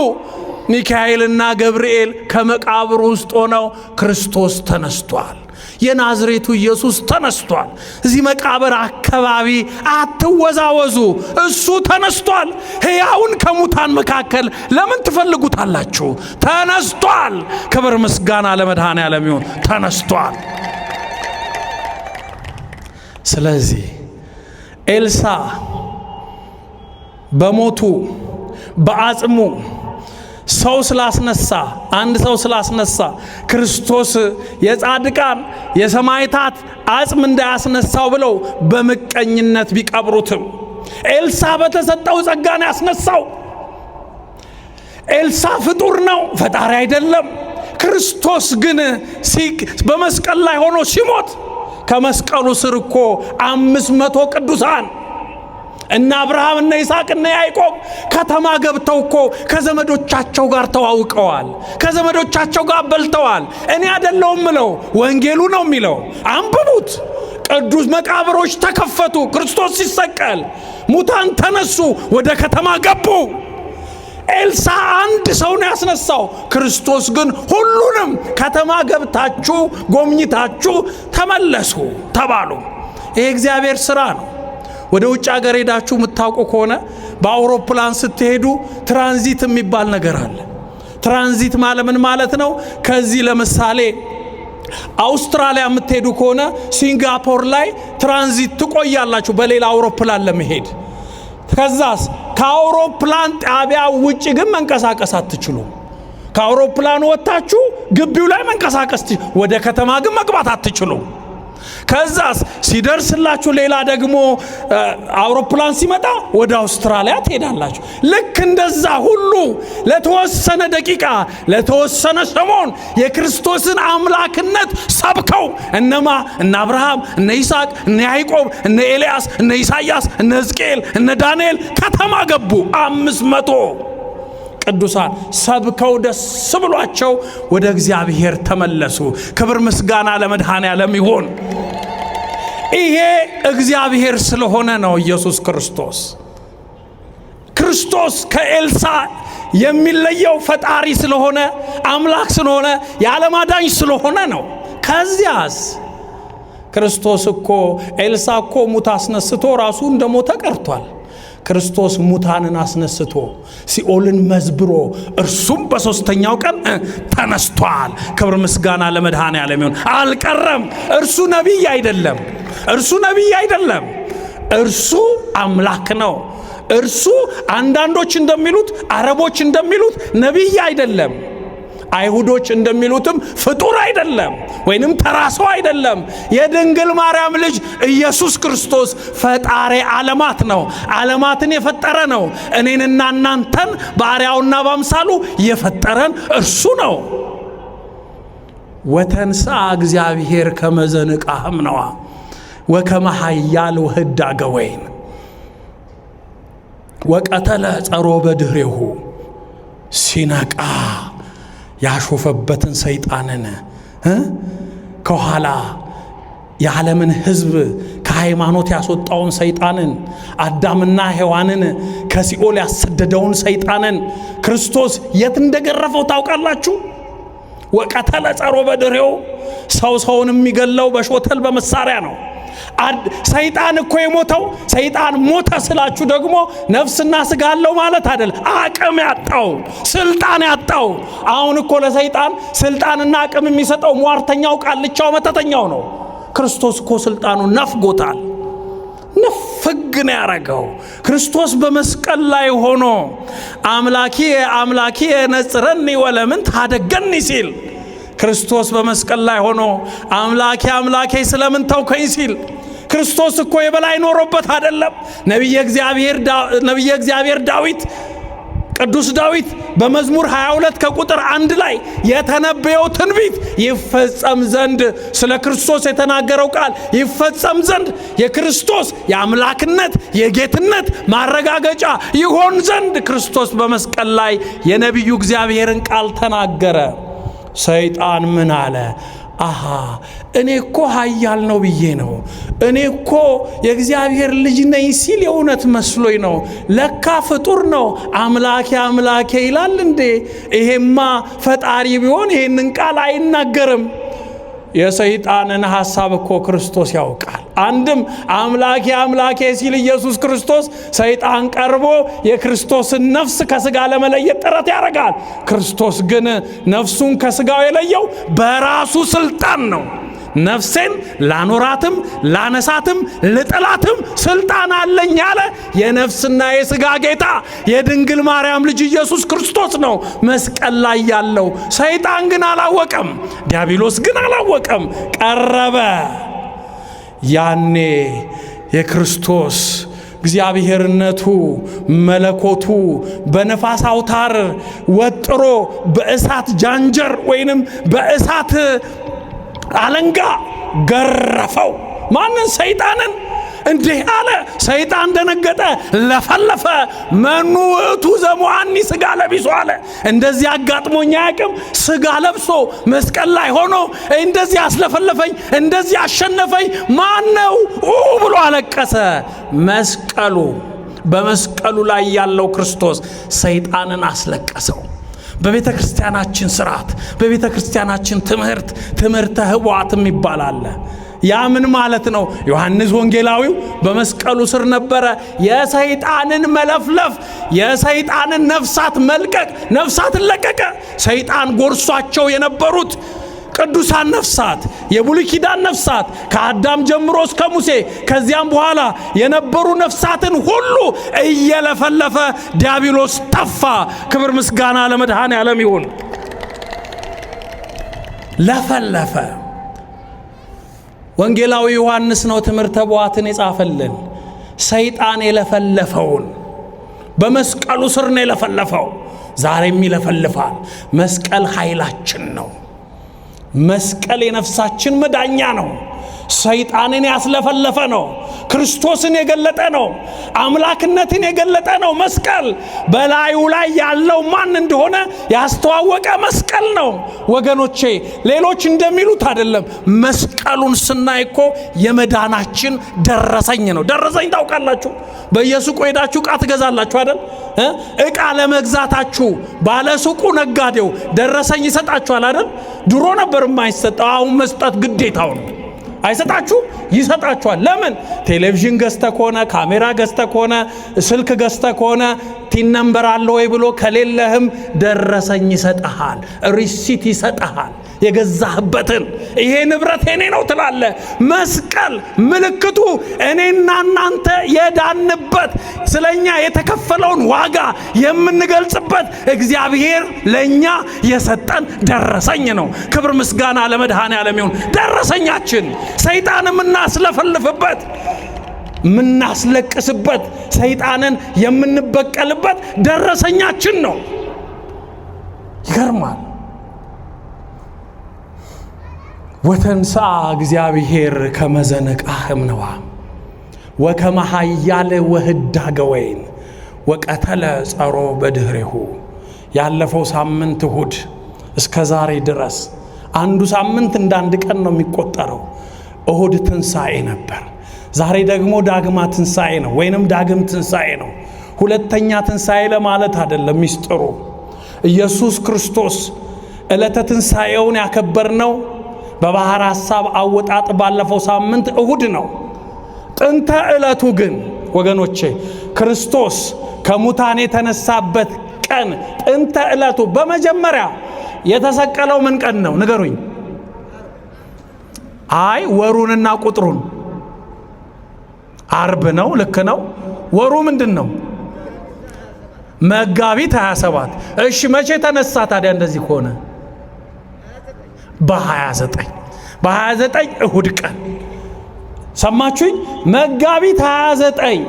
ሚካኤልና ገብርኤል ከመቃብሩ ውስጥ ሆነው ክርስቶስ ተነስቷል፣ የናዝሬቱ ኢየሱስ ተነስቷል። እዚህ መቃብር አካባቢ አትወዛወዙ፣ እሱ ተነስቷል። ሕያውን ከሙታን መካከል ለምን ትፈልጉታላችሁ? ተነስቷል። ክብር ምስጋና ለመድኃኔ ዓለም ይሁን። ተነስቷል። ስለዚህ ኤልሳ በሞቱ በአጽሙ ሰው ስላስነሳ፣ አንድ ሰው ስላስነሳ ክርስቶስ የጻድቃን የሰማዕታት አጽም እንዳያስነሳው ብለው በምቀኝነት ቢቀብሩትም ኤልሳ በተሰጠው ጸጋን ያስነሳው። ኤልሳ ፍጡር ነው፣ ፈጣሪ አይደለም። ክርስቶስ ግን በመስቀል ላይ ሆኖ ሲሞት ከመስቀሉ ስር እኮ 500 ቅዱሳን እነ አብርሃም፣ እነ ይስሐቅ፣ እነ ያዕቆብ ከተማ ገብተው እኮ ከዘመዶቻቸው ጋር ተዋውቀዋል። ከዘመዶቻቸው ጋር በልተዋል። እኔ አይደለሁም ምለው፣ ወንጌሉ ነው የሚለው። አንብቡት። ቅዱስ መቃብሮች ተከፈቱ። ክርስቶስ ሲሰቀል ሙታን ተነሱ፣ ወደ ከተማ ገቡ። ኤልሳ አንድ ሰው ነው ያስነሳው። ክርስቶስ ግን ሁሉንም ከተማ ገብታችሁ ጎብኝታችሁ ተመለሱ ተባሉ። ይሄ እግዚአብሔር ስራ ነው። ወደ ውጭ ሀገር ሄዳችሁ የምታውቁ ከሆነ በአውሮፕላን ስትሄዱ ትራንዚት የሚባል ነገር አለ። ትራንዚት ማለት ምን ማለት ነው? ከዚህ ለምሳሌ አውስትራሊያ የምትሄዱ ከሆነ ሲንጋፖር ላይ ትራንዚት ትቆያላችሁ በሌላ አውሮፕላን ለመሄድ። ከዛስ ከአውሮፕላን ጣቢያ ውጭ ግን መንቀሳቀስ አትችሉም። ከአውሮፕላኑ ወጥታችሁ ግቢው ላይ መንቀሳቀስ፣ ወደ ከተማ ግን መግባት አትችሉም። ከዛስ ሲደርስላችሁ ሌላ ደግሞ አውሮፕላን ሲመጣ ወደ አውስትራሊያ ትሄዳላችሁ። ልክ እንደዛ ሁሉ ለተወሰነ ደቂቃ፣ ለተወሰነ ሰሞን የክርስቶስን አምላክነት ሰብከው እነማ? እነ አብርሃም፣ እነ ይስሐቅ፣ እነ ያዕቆብ፣ እነ ኤልያስ፣ እነ ኢሳይያስ፣ እነ ሕዝቅኤል፣ እነ ዳንኤል ከተማ ገቡ። 500 ቅዱሳን ሰብከው ደስ ብሏቸው ወደ እግዚአብሔር ተመለሱ። ክብር ምስጋና ለመድኃኔ ዓለም ይሁን። ይሄ እግዚአብሔር ስለሆነ ነው። ኢየሱስ ክርስቶስ፣ ክርስቶስ ከኤልሳ የሚለየው ፈጣሪ ስለሆነ፣ አምላክ ስለሆነ፣ የዓለም አዳኝ ስለሆነ ነው። ከዚያስ ክርስቶስ እኮ፣ ኤልሳ እኮ ሙት አስነስቶ ራሱ እንደሞተ ቀርቷል። ክርስቶስ ሙታንን አስነስቶ ሲኦልን መዝብሮ እርሱም በሦስተኛው ቀን ተነስቷል። ክብር ምስጋና ለመድኃኔ ዓለም ይሁን። አልቀረም። እርሱ ነቢይ አይደለም። እርሱ ነቢይ አይደለም። እርሱ አምላክ ነው። እርሱ አንዳንዶች እንደሚሉት፣ አረቦች እንደሚሉት ነቢይ አይደለም። አይሁዶች እንደሚሉትም ፍጡር አይደለም፣ ወይንም ተራ ሰው አይደለም። የድንግል ማርያም ልጅ ኢየሱስ ክርስቶስ ፈጣሪ ዓለማት ነው። ዓለማትን የፈጠረ ነው። እኔንና እናንተን በአርአያውና በአምሳሉ የፈጠረን እርሱ ነው። ወተንሥአ እግዚአብሔር ከመ ዘንቃህም ነዋ ወከመ ኃያል ወህዳገ ወይን። ወቀተለ ጸሮ በድህሬሁ፣ ሲነቃ ያሾፈበትን ሰይጣንን፣ ከኋላ የዓለምን ሕዝብ ከሃይማኖት ያስወጣውን ሰይጣንን፣ አዳምና ሔዋንን ከሲኦል ያሰደደውን ሰይጣንን ክርስቶስ የት እንደገረፈው ታውቃላችሁ? ወቀተለ ጸሮ በድሬው። ሰው ሰውን የሚገለው በሾተል በመሳሪያ ነው። ሰይጣን እኮ የሞተው፣ ሰይጣን ሞተ ስላችሁ ደግሞ ነፍስና ስጋ አለው ማለት አይደል። አቅም ያጣው፣ ስልጣን ያጣው። አሁን እኮ ለሰይጣን ስልጣንና አቅም የሚሰጠው ሟርተኛው፣ ቃልቻው፣ መተተኛው ነው። ክርስቶስ እኮ ስልጣኑን ነፍጎታል። ንፍግ ነው ያረገው። ክርስቶስ በመስቀል ላይ ሆኖ አምላኪ አምላኪ ነጽረኒ ወለምን ታደገኒ ሲል፣ ክርስቶስ በመስቀል ላይ ሆኖ አምላኬ አምላኬ ስለምን ተውከኝ ሲል፣ ክርስቶስ እኮ የበላይ ኖሮበት አይደለም። ነቢየ እግዚአብሔር ዳዊት፣ ቅዱስ ዳዊት በመዝሙር 22 ከቁጥር 1 ላይ የተነበየው ትንቢት ይፈጸም ዘንድ፣ ስለ ክርስቶስ የተናገረው ቃል ይፈጸም ዘንድ፣ የክርስቶስ የአምላክነት የጌትነት ማረጋገጫ ይሆን ዘንድ ክርስቶስ በመስቀል ላይ የነቢዩ እግዚአብሔርን ቃል ተናገረ። ሰይጣን ምን አለ? አሃ፣ እኔ እኮ ኃያል ነው ብዬ ነው። እኔ እኮ የእግዚአብሔር ልጅ ነኝ ሲል የእውነት መስሎኝ ነው። ለካ ፍጡር ነው። አምላኬ አምላኬ ይላል እንዴ? ይሄማ ፈጣሪ ቢሆን ይሄንን ቃል አይናገርም። የሰይጣንን ሐሳብ እኮ ክርስቶስ ያውቃል። አንድም አምላኬ አምላኬ ሲል ኢየሱስ ክርስቶስ፣ ሰይጣን ቀርቦ የክርስቶስን ነፍስ ከስጋ ለመለየት ጥረት ያደርጋል። ክርስቶስ ግን ነፍሱን ከስጋው የለየው በራሱ ስልጣን ነው። ነፍሴን ላኖራትም ላነሳትም ልጥላትም ስልጣን አለኝ ያለ የነፍስና የስጋ ጌታ የድንግል ማርያም ልጅ ኢየሱስ ክርስቶስ ነው መስቀል ላይ ያለው። ሰይጣን ግን አላወቀም። ዲያብሎስ ግን አላወቀም። ቀረበ። ያኔ የክርስቶስ እግዚአብሔርነቱ፣ መለኮቱ በነፋስ አውታር ወጥሮ በእሳት ጃንጀር ወይንም በእሳት አለንጋ ገረፈው። ማንን? ሰይጣንን። እንዲህ አለ። ሰይጣን ደነገጠ፣ ለፈለፈ። መኑ ውእቱ ዘሞአኒ ስጋ ለቢሶ አለ። እንደዚህ አጋጥሞኝ አያውቅም። ስጋ ለብሶ መስቀል ላይ ሆኖ እንደዚህ አስለፈለፈኝ፣ እንደዚህ አሸነፈኝ ማን ነው ብሎ አለቀሰ። መስቀሉ፣ በመስቀሉ ላይ ያለው ክርስቶስ ሰይጣንን አስለቀሰው። በቤተ ክርስቲያናችን ስርዓት፣ በቤተ ክርስቲያናችን ትምህርት፣ ትምህርተ ኅቡዓት የሚባል አለ። ያ ምን ማለት ነው? ዮሐንስ ወንጌላዊው በመስቀሉ ስር ነበረ። የሰይጣንን መለፍለፍ፣ የሰይጣንን ነፍሳት መልቀቅ፣ ነፍሳትን ለቀቀ። ሰይጣን ጎርሷቸው የነበሩት ቅዱሳን ነፍሳት፣ የብሉይ ኪዳን ነፍሳት፣ ከአዳም ጀምሮ እስከ ሙሴ ከዚያም በኋላ የነበሩ ነፍሳትን ሁሉ እየለፈለፈ ዲያብሎስ ጠፋ። ክብር ምስጋና ለመድኃኔ ዓለም ይሁን። ለፈለፈ። ወንጌላዊ ዮሐንስ ነው ትምህርተ ኅቡዓትን የጻፈልን። ሰይጣን የለፈለፈውን በመስቀሉ ስር ነው የለፈለፈው። ዛሬም ይለፈልፋል። መስቀል ኃይላችን ነው። መስቀል የነፍሳችን መዳኛ ነው። ሰይጣንን ያስለፈለፈ ነው። ክርስቶስን የገለጠ ነው። አምላክነትን የገለጠ ነው። መስቀል በላዩ ላይ ያለው ማን እንደሆነ ያስተዋወቀ መስቀል ነው። ወገኖቼ፣ ሌሎች እንደሚሉት አይደለም። መስቀሉን ስናይ እኮ የመዳናችን ደረሰኝ ነው። ደረሰኝ ታውቃላችሁ? በየሱቁ ሄዳችሁ ዕቃ ትገዛላችሁ አይደል? ዕቃ ለመግዛታችሁ ባለሱቁ፣ ነጋዴው ደረሰኝ ይሰጣችኋል አይደል? ድሮ ነበር የማይሰጠው፣ አሁን መስጠት ግዴታው ነው። አይሰጣችሁ? ይሰጣችኋል። ለምን? ቴሌቪዥን ገዝተ ከሆነ፣ ካሜራ ገዝተ ከሆነ፣ ስልክ ገዝተ ከሆነ TIN number አለ ወይ ብሎ፣ ከሌለህም ደረሰኝ ይሰጥሃል፣ receipt ይሰጥሃል። የገዛህበትን፣ ይሄ ንብረት የኔ ነው ትላለህ። መስቀል ምልክቱ እኔና እናንተ የዳንበት፣ ስለኛ የተከፈለውን ዋጋ የምንገልጽበት፣ እግዚአብሔር ለእኛ የሰጠን ደረሰኝ ነው። ክብር ምስጋና ለመድኃኔ ዓለም ይሁን። ደረሰኛችን፣ ሰይጣን የምናስለፈልፍበት፣ የምናስለቅስበት፣ ሰይጣንን የምንበቀልበት ደረሰኛችን ነው። ይገርማል። ወተንሥአ እግዚአብሔር ከመ ዘነቅዐ እምንዋም ወከመ ኃያል ወህዳገ ወይን። ወቀተለ ጸሮ በድኅሬሁ። ያለፈው ሳምንት እሁድ እስከ ዛሬ ድረስ አንዱ ሳምንት እንደ አንድ ቀን ነው የሚቆጠረው። እሁድ ትንሣኤ ነበር። ዛሬ ደግሞ ዳግማ ትንሣኤ ነው፣ ወይንም ዳግም ትንሣኤ ነው። ሁለተኛ ትንሣኤ ለማለት አይደለም ሚስጥሩ። ኢየሱስ ክርስቶስ ዕለተ ትንሣኤውን ያከበርነው በባሕረ ሐሳብ አወጣጥ ባለፈው ሳምንት እሁድ ነው። ጥንተ ዕለቱ ግን ወገኖቼ ክርስቶስ ከሙታን የተነሳበት ቀን ጥንተ ዕለቱ በመጀመሪያ የተሰቀለው ምን ቀን ነው? ንገሩኝ። አይ ወሩንና ቁጥሩን። አርብ ነው። ልክ ነው። ወሩ ምንድን ነው? መጋቢት 27። እሺ መቼ ተነሳ ታዲያ? እንደዚህ ከሆነ በ29፣ በ29 እሁድ ቀን። ሰማችሁኝ? መጋቢት 29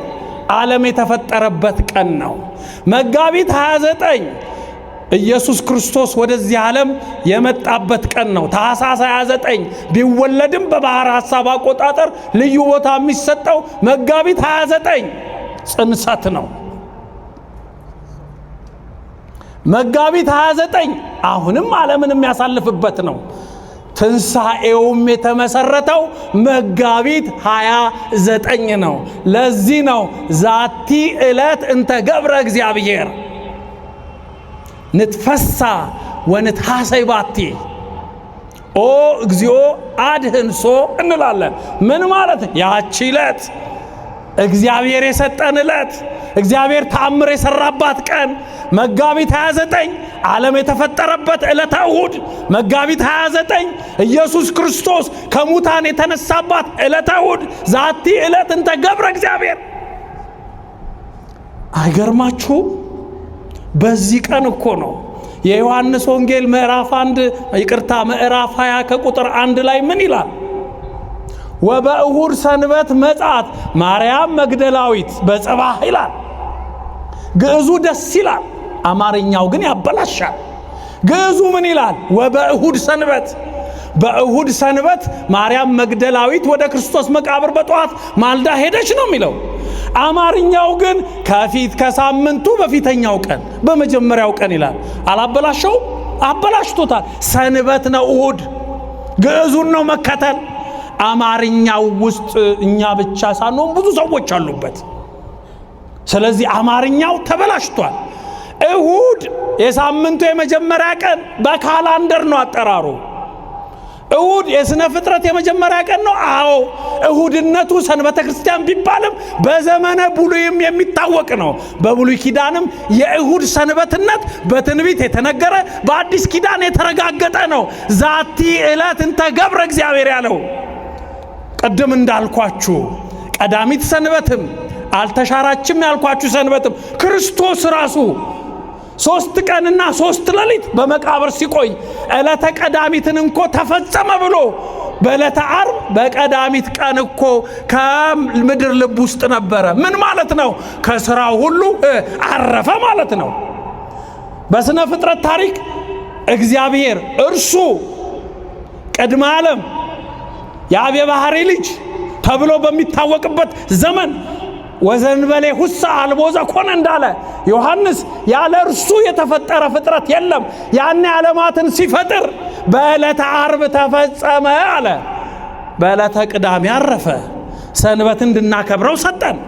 ዓለም የተፈጠረበት ቀን ነው። መጋቢት 29 ኢየሱስ ክርስቶስ ወደዚህ ዓለም የመጣበት ቀን ነው። ታኅሳስ 29 ቢወለድም በባሕረ ሐሳብ አቆጣጠር ልዩ ቦታ የሚሰጠው መጋቢት 29 ጽንሰት ነው። መጋቢት 29 አሁንም ዓለምን የሚያሳልፍበት ነው። ትንሣኤውም የተመሰረተው መጋቢት 29 ነው። ለዚህ ነው ዛቲ ዕለት እንተ ገብረ እግዚአብሔር ንትፈሳ ወንትሐሰይ ባቲ ኦ እግዚኦ አድህንሶ እንላለን። ምን ማለት? ያቺ ዕለት እግዚአብሔር የሰጠን ዕለት፣ እግዚአብሔር ተአምር የሰራባት ቀን መጋቢት 29 ዓለም የተፈጠረበት ዕለተ እሁድ፣ መጋቢት 29 ኢየሱስ ክርስቶስ ከሙታን የተነሳባት ዕለተ እሁድ፣ ዛቲ ዕለት እንተ ገብረ እግዚአብሔር። አይገርማችሁም? በዚህ ቀን እኮ ነው የዮሐንስ ወንጌል ምዕራፍ 1፣ ይቅርታ፣ ምዕራፍ 20 ከቁጥር 1 ላይ ምን ይላል? ወበእሁድ ሰንበት መጽአት ማርያም መግደላዊት በጽባህ ይላል። ግዕዙ ደስ ይላል፣ አማርኛው ግን ያበላሻል። ግዕዙ ምን ይላል? ወበእሁድ ሰንበት፣ በእሁድ ሰንበት ማርያም መግደላዊት ወደ ክርስቶስ መቃብር በጠዋት ማልዳ ሄደች ነው የሚለው። አማርኛው ግን ከፊት ከሳምንቱ በፊተኛው ቀን በመጀመሪያው ቀን ይላል። አላበላሸውም? አበላሽቶታል። ሰንበት ነው እሁድ። ግዕዙን ነው መከተል። አማርኛው ውስጥ እኛ ብቻ ሳንሆን ብዙ ሰዎች አሉበት። ስለዚህ አማርኛው ተበላሽቷል። እሁድ የሳምንቱ የመጀመሪያ ቀን በካላንደር ነው አጠራሩ። እሁድ የሥነ ፍጥረት የመጀመሪያ ቀን ነው። አዎ፣ እሁድነቱ ሰንበተ ክርስቲያን ቢባልም በዘመነ ብሉይም የሚታወቅ ነው። በብሉይ ኪዳንም የእሁድ ሰንበትነት በትንቢት የተነገረ፣ በአዲስ ኪዳን የተረጋገጠ ነው። ዛቲ ዕለት እንተ ገብረ እግዚአብሔር ያለው ቅድም እንዳልኳችሁ ቀዳሚት ሰንበትም አልተሻራችም ያልኳችሁ ሰንበትም ክርስቶስ ራሱ 3 ቀንና 3 ሌሊት በመቃብር ሲቆይ ዕለተ ቀዳሚትን እንኮ ተፈጸመ ብሎ በዕለተ ዓርብ በቀዳሚት ቀን እኮ ከምድር ልብ ውስጥ ነበረ። ምን ማለት ነው? ከስራው ሁሉ አረፈ ማለት ነው። በስነ ፍጥረት ታሪክ እግዚአብሔር እርሱ ቅድመ ዓለም የአብ የባሕሪ ልጅ ተብሎ በሚታወቅበት ዘመን ወዘንበሌ ሁሳ አልቦ ዘኮነ እንዳለ ዮሐንስ ያለ እርሱ የተፈጠረ ፍጥረት የለም። ያኔ ዓለማትን ሲፈጥር በዕለተ ዓርብ ተፈጸመ አለ። በዕለተ ቅዳሜ አረፈ። ሰንበት እንድናከብረው ሰጠን።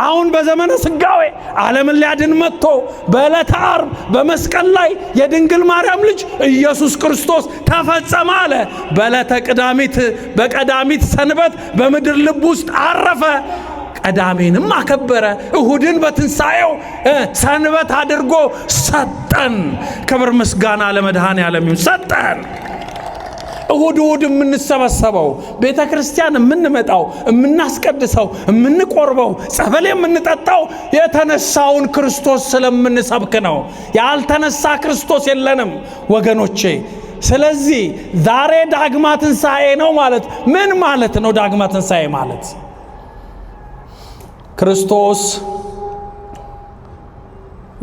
አሁን በዘመነ ስጋዌ ዓለምን ሊያድን መጥቶ በዕለተ ዓርብ በመስቀል ላይ የድንግል ማርያም ልጅ ኢየሱስ ክርስቶስ ተፈጸመ አለ። በዕለተ ቅዳሚት በቀዳሚት ሰንበት በምድር ልብ ውስጥ አረፈ። ቀዳሜንም አከበረ። እሁድን በትንሣኤው ሰንበት አድርጎ ሰጠን። ክብር ምስጋና ለመድኃኔ ዓለም ይሁን። ሰጠን። እሁድ እሁድ የምንሰበሰበው፣ ቤተ ክርስቲያን የምንመጣው፣ የምናስቀድሰው፣ የምንቆርበው፣ ጸበል የምንጠጣው የተነሳውን ክርስቶስ ስለምንሰብክ ነው። ያልተነሳ ክርስቶስ የለንም ወገኖቼ። ስለዚህ ዛሬ ዳግማ ትንሣኤ ነው ማለት ምን ማለት ነው? ዳግማ ትንሣኤ ማለት ክርስቶስ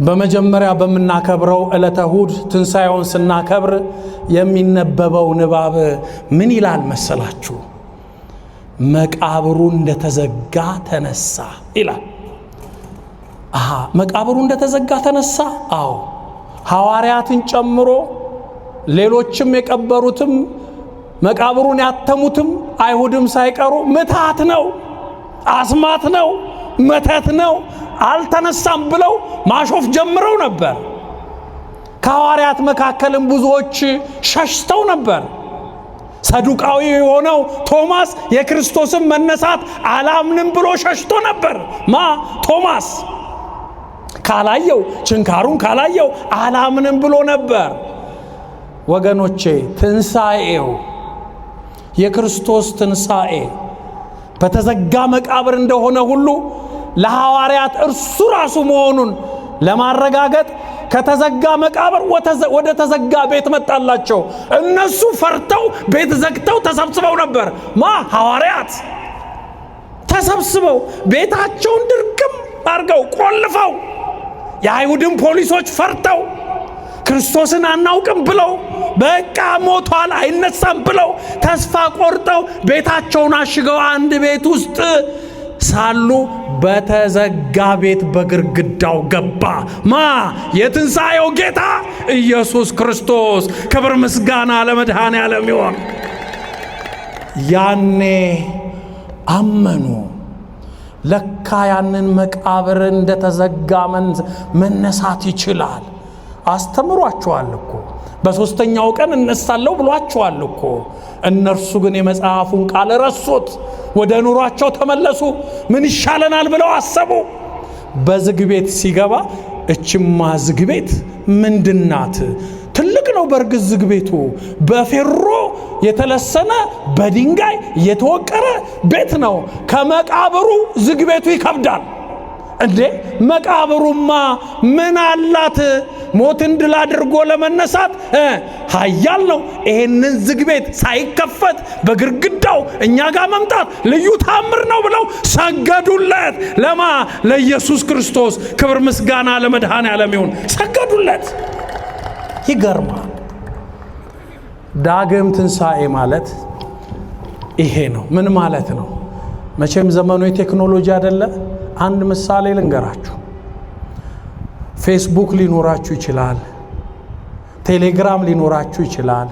በመጀመሪያ በምናከብረው ዕለተ እሁድ ትንሣኤውን ስናከብር የሚነበበው ንባብ ምን ይላል መሰላችሁ? መቃብሩ እንደተዘጋ ተነሳ ይላል። አሃ መቃብሩ እንደተዘጋ ተነሳ። አዎ ሐዋርያትን ጨምሮ ሌሎችም የቀበሩትም መቃብሩን ያተሙትም አይሁድም ሳይቀሩ ምትሃት ነው፣ አስማት ነው፣ መተት ነው፣ አልተነሳም ብለው ማሾፍ ጀምረው ነበር። ከሐዋርያት መካከልም ብዙዎች ሸሽተው ነበር። ሰዱቃዊ የሆነው ቶማስ የክርስቶስን መነሳት አላምንም ብሎ ሸሽቶ ነበር። ቶማስ ካላየው፣ ችንካሩን ካላየው አላምንም ብሎ ነበር። ወገኖቼ ትንሣኤው የክርስቶስ ትንሣኤ በተዘጋ መቃብር እንደሆነ ሁሉ ለሐዋርያት እርሱ ራሱ መሆኑን ለማረጋገጥ ከተዘጋ መቃብር ወደ ተዘጋ ቤት መጣላቸው። እነሱ ፈርተው ቤት ዘግተው ተሰብስበው ነበር። ሐዋርያት ተሰብስበው ቤታቸውን ድርግም አድርገው ቆልፈው፣ የአይሁድን ፖሊሶች ፈርተው፣ ክርስቶስን አናውቅም ብለው፣ በቃ ሞቷል አይነሳም ብለው ተስፋ ቆርጠው ቤታቸውን አሽገው አንድ ቤት ውስጥ ሳሉ በተዘጋ ቤት በግርግዳው ገባ። የትንሣኤው ጌታ ኢየሱስ ክርስቶስ። ክብር ምስጋና ለመድኃኔ ዓለም ይሁን። ያኔ አመኑ። ለካ ያንን መቃብር እንደተዘጋ መነሳት ይችላል። አስተምሯቸዋል እኮ፣ በሦስተኛው ቀን እነሳለሁ ብሏቸዋል እኮ። እነርሱ ግን የመጽሐፉን ቃል ረሱት። ወደ ኑሯቸው ተመለሱ። ምን ይሻለናል ብለው አሰቡ። በዝግ ቤት ሲገባ እችማ ዝግ ቤት ምንድናት? ትልቅ ነው። በእርግጥ ዝግ ቤቱ በፌሮ የተለሰነ በድንጋይ የተወቀረ ቤት ነው። ከመቃብሩ ዝግ ቤቱ ይከብዳል። እንዴ መቃብሩማ ምን አላት? ሞትን ድል አድርጎ ለመነሳት ኃያል ነው። ይሄንን ዝግ ቤት ሳይከፈት በግርግዳው እኛ ጋር መምጣት ልዩ ታምር ነው ብለው ሰገዱለት። ለኢየሱስ ክርስቶስ ክብር ምስጋና ለመድኃኔ ዓለም ይሁን። ሰገዱለት። ይገርማል። ዳግም ትንሣኤ ማለት ይሄ ነው። ምን ማለት ነው? መቼም ዘመኑ የቴክኖሎጂ አይደለ? አንድ ምሳሌ ልንገራችሁ። ፌስቡክ ሊኖራችሁ ይችላል። ቴሌግራም ሊኖራችሁ ይችላል።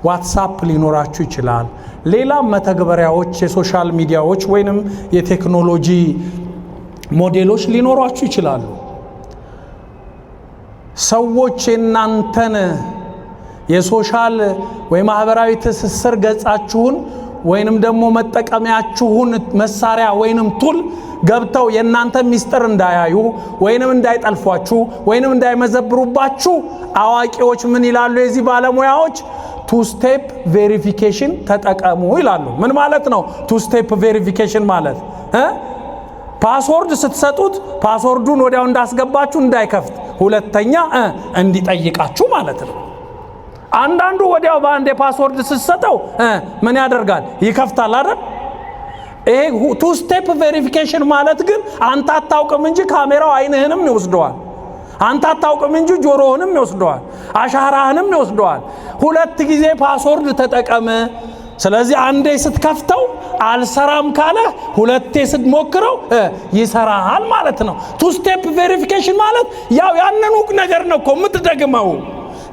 ዋትሳፕ ሊኖራችሁ ይችላል። ሌላም መተግበሪያዎች፣ የ social media ዎች ወይንም የቴክኖሎጂ ሞዴሎች ሊኖሯችሁ ይችላሉ። ሰዎች የናንተን የ social ወይ ማህበራዊ ትስስር ገጻችሁን ወይንም ደግሞ መጠቀሚያችሁን መሳሪያ ወይንም tool ገብተው የእናንተ ሚስጥር እንዳያዩ ወይንም እንዳይጠልፏችሁ ወይንም እንዳይመዘብሩባችሁ አዋቂዎች ምን ይላሉ? የዚህ ባለሙያዎች two step verification ተጠቀሙ ይላሉ። ምን ማለት ነው? Two step verification ማለት password ስትሰጡት password ኡን ወዲያው እንዳስገባችሁ እንዳይከፍት ሁለተኛ እንዲጠይቃችሁ ማለት ነው። አንዳንዱ ወዲያው በአንድ የ password ስትሰጠው ምን ያደርጋል? ይከፍታል አይደል? ይሄ two step verification ማለት ግን አንተ አታውቅም እንጂ ካሜራው አይንህንም ይወስደዋል። አንተ አታውቅም እንጂ ጆሮህንም ይወስደዋል፣ አሻራህንም ይወስደዋል። ሁለት ጊዜ password ተጠቀም። ስለዚህ አንዴ ስትከፍተው አልሰራም ካለ ሁለቴ ስትሞክረው ይሰራል ማለት ነው። Two step verification ማለት ያው ያንኑ ነገር ነው እኮ የምትደግመው።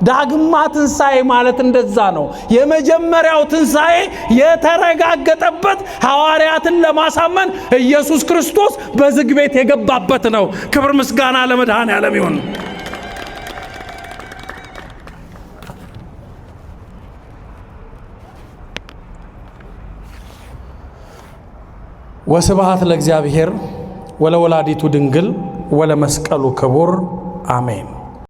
ዳግማ ትንሣኤ ማለት እንደዛ ነው። የመጀመሪያው ትንሣኤ የተረጋገጠበት ሐዋርያትን ለማሳመን ኢየሱስ ክርስቶስ በዝግ ቤት የገባበት ነው። ክብር ምስጋና ለመድኃኔዓለም ይሁን። ወስብሐት ለእግዚአብሔር ወለወላዲቱ ድንግል ወለመስቀሉ ክቡር አሜን።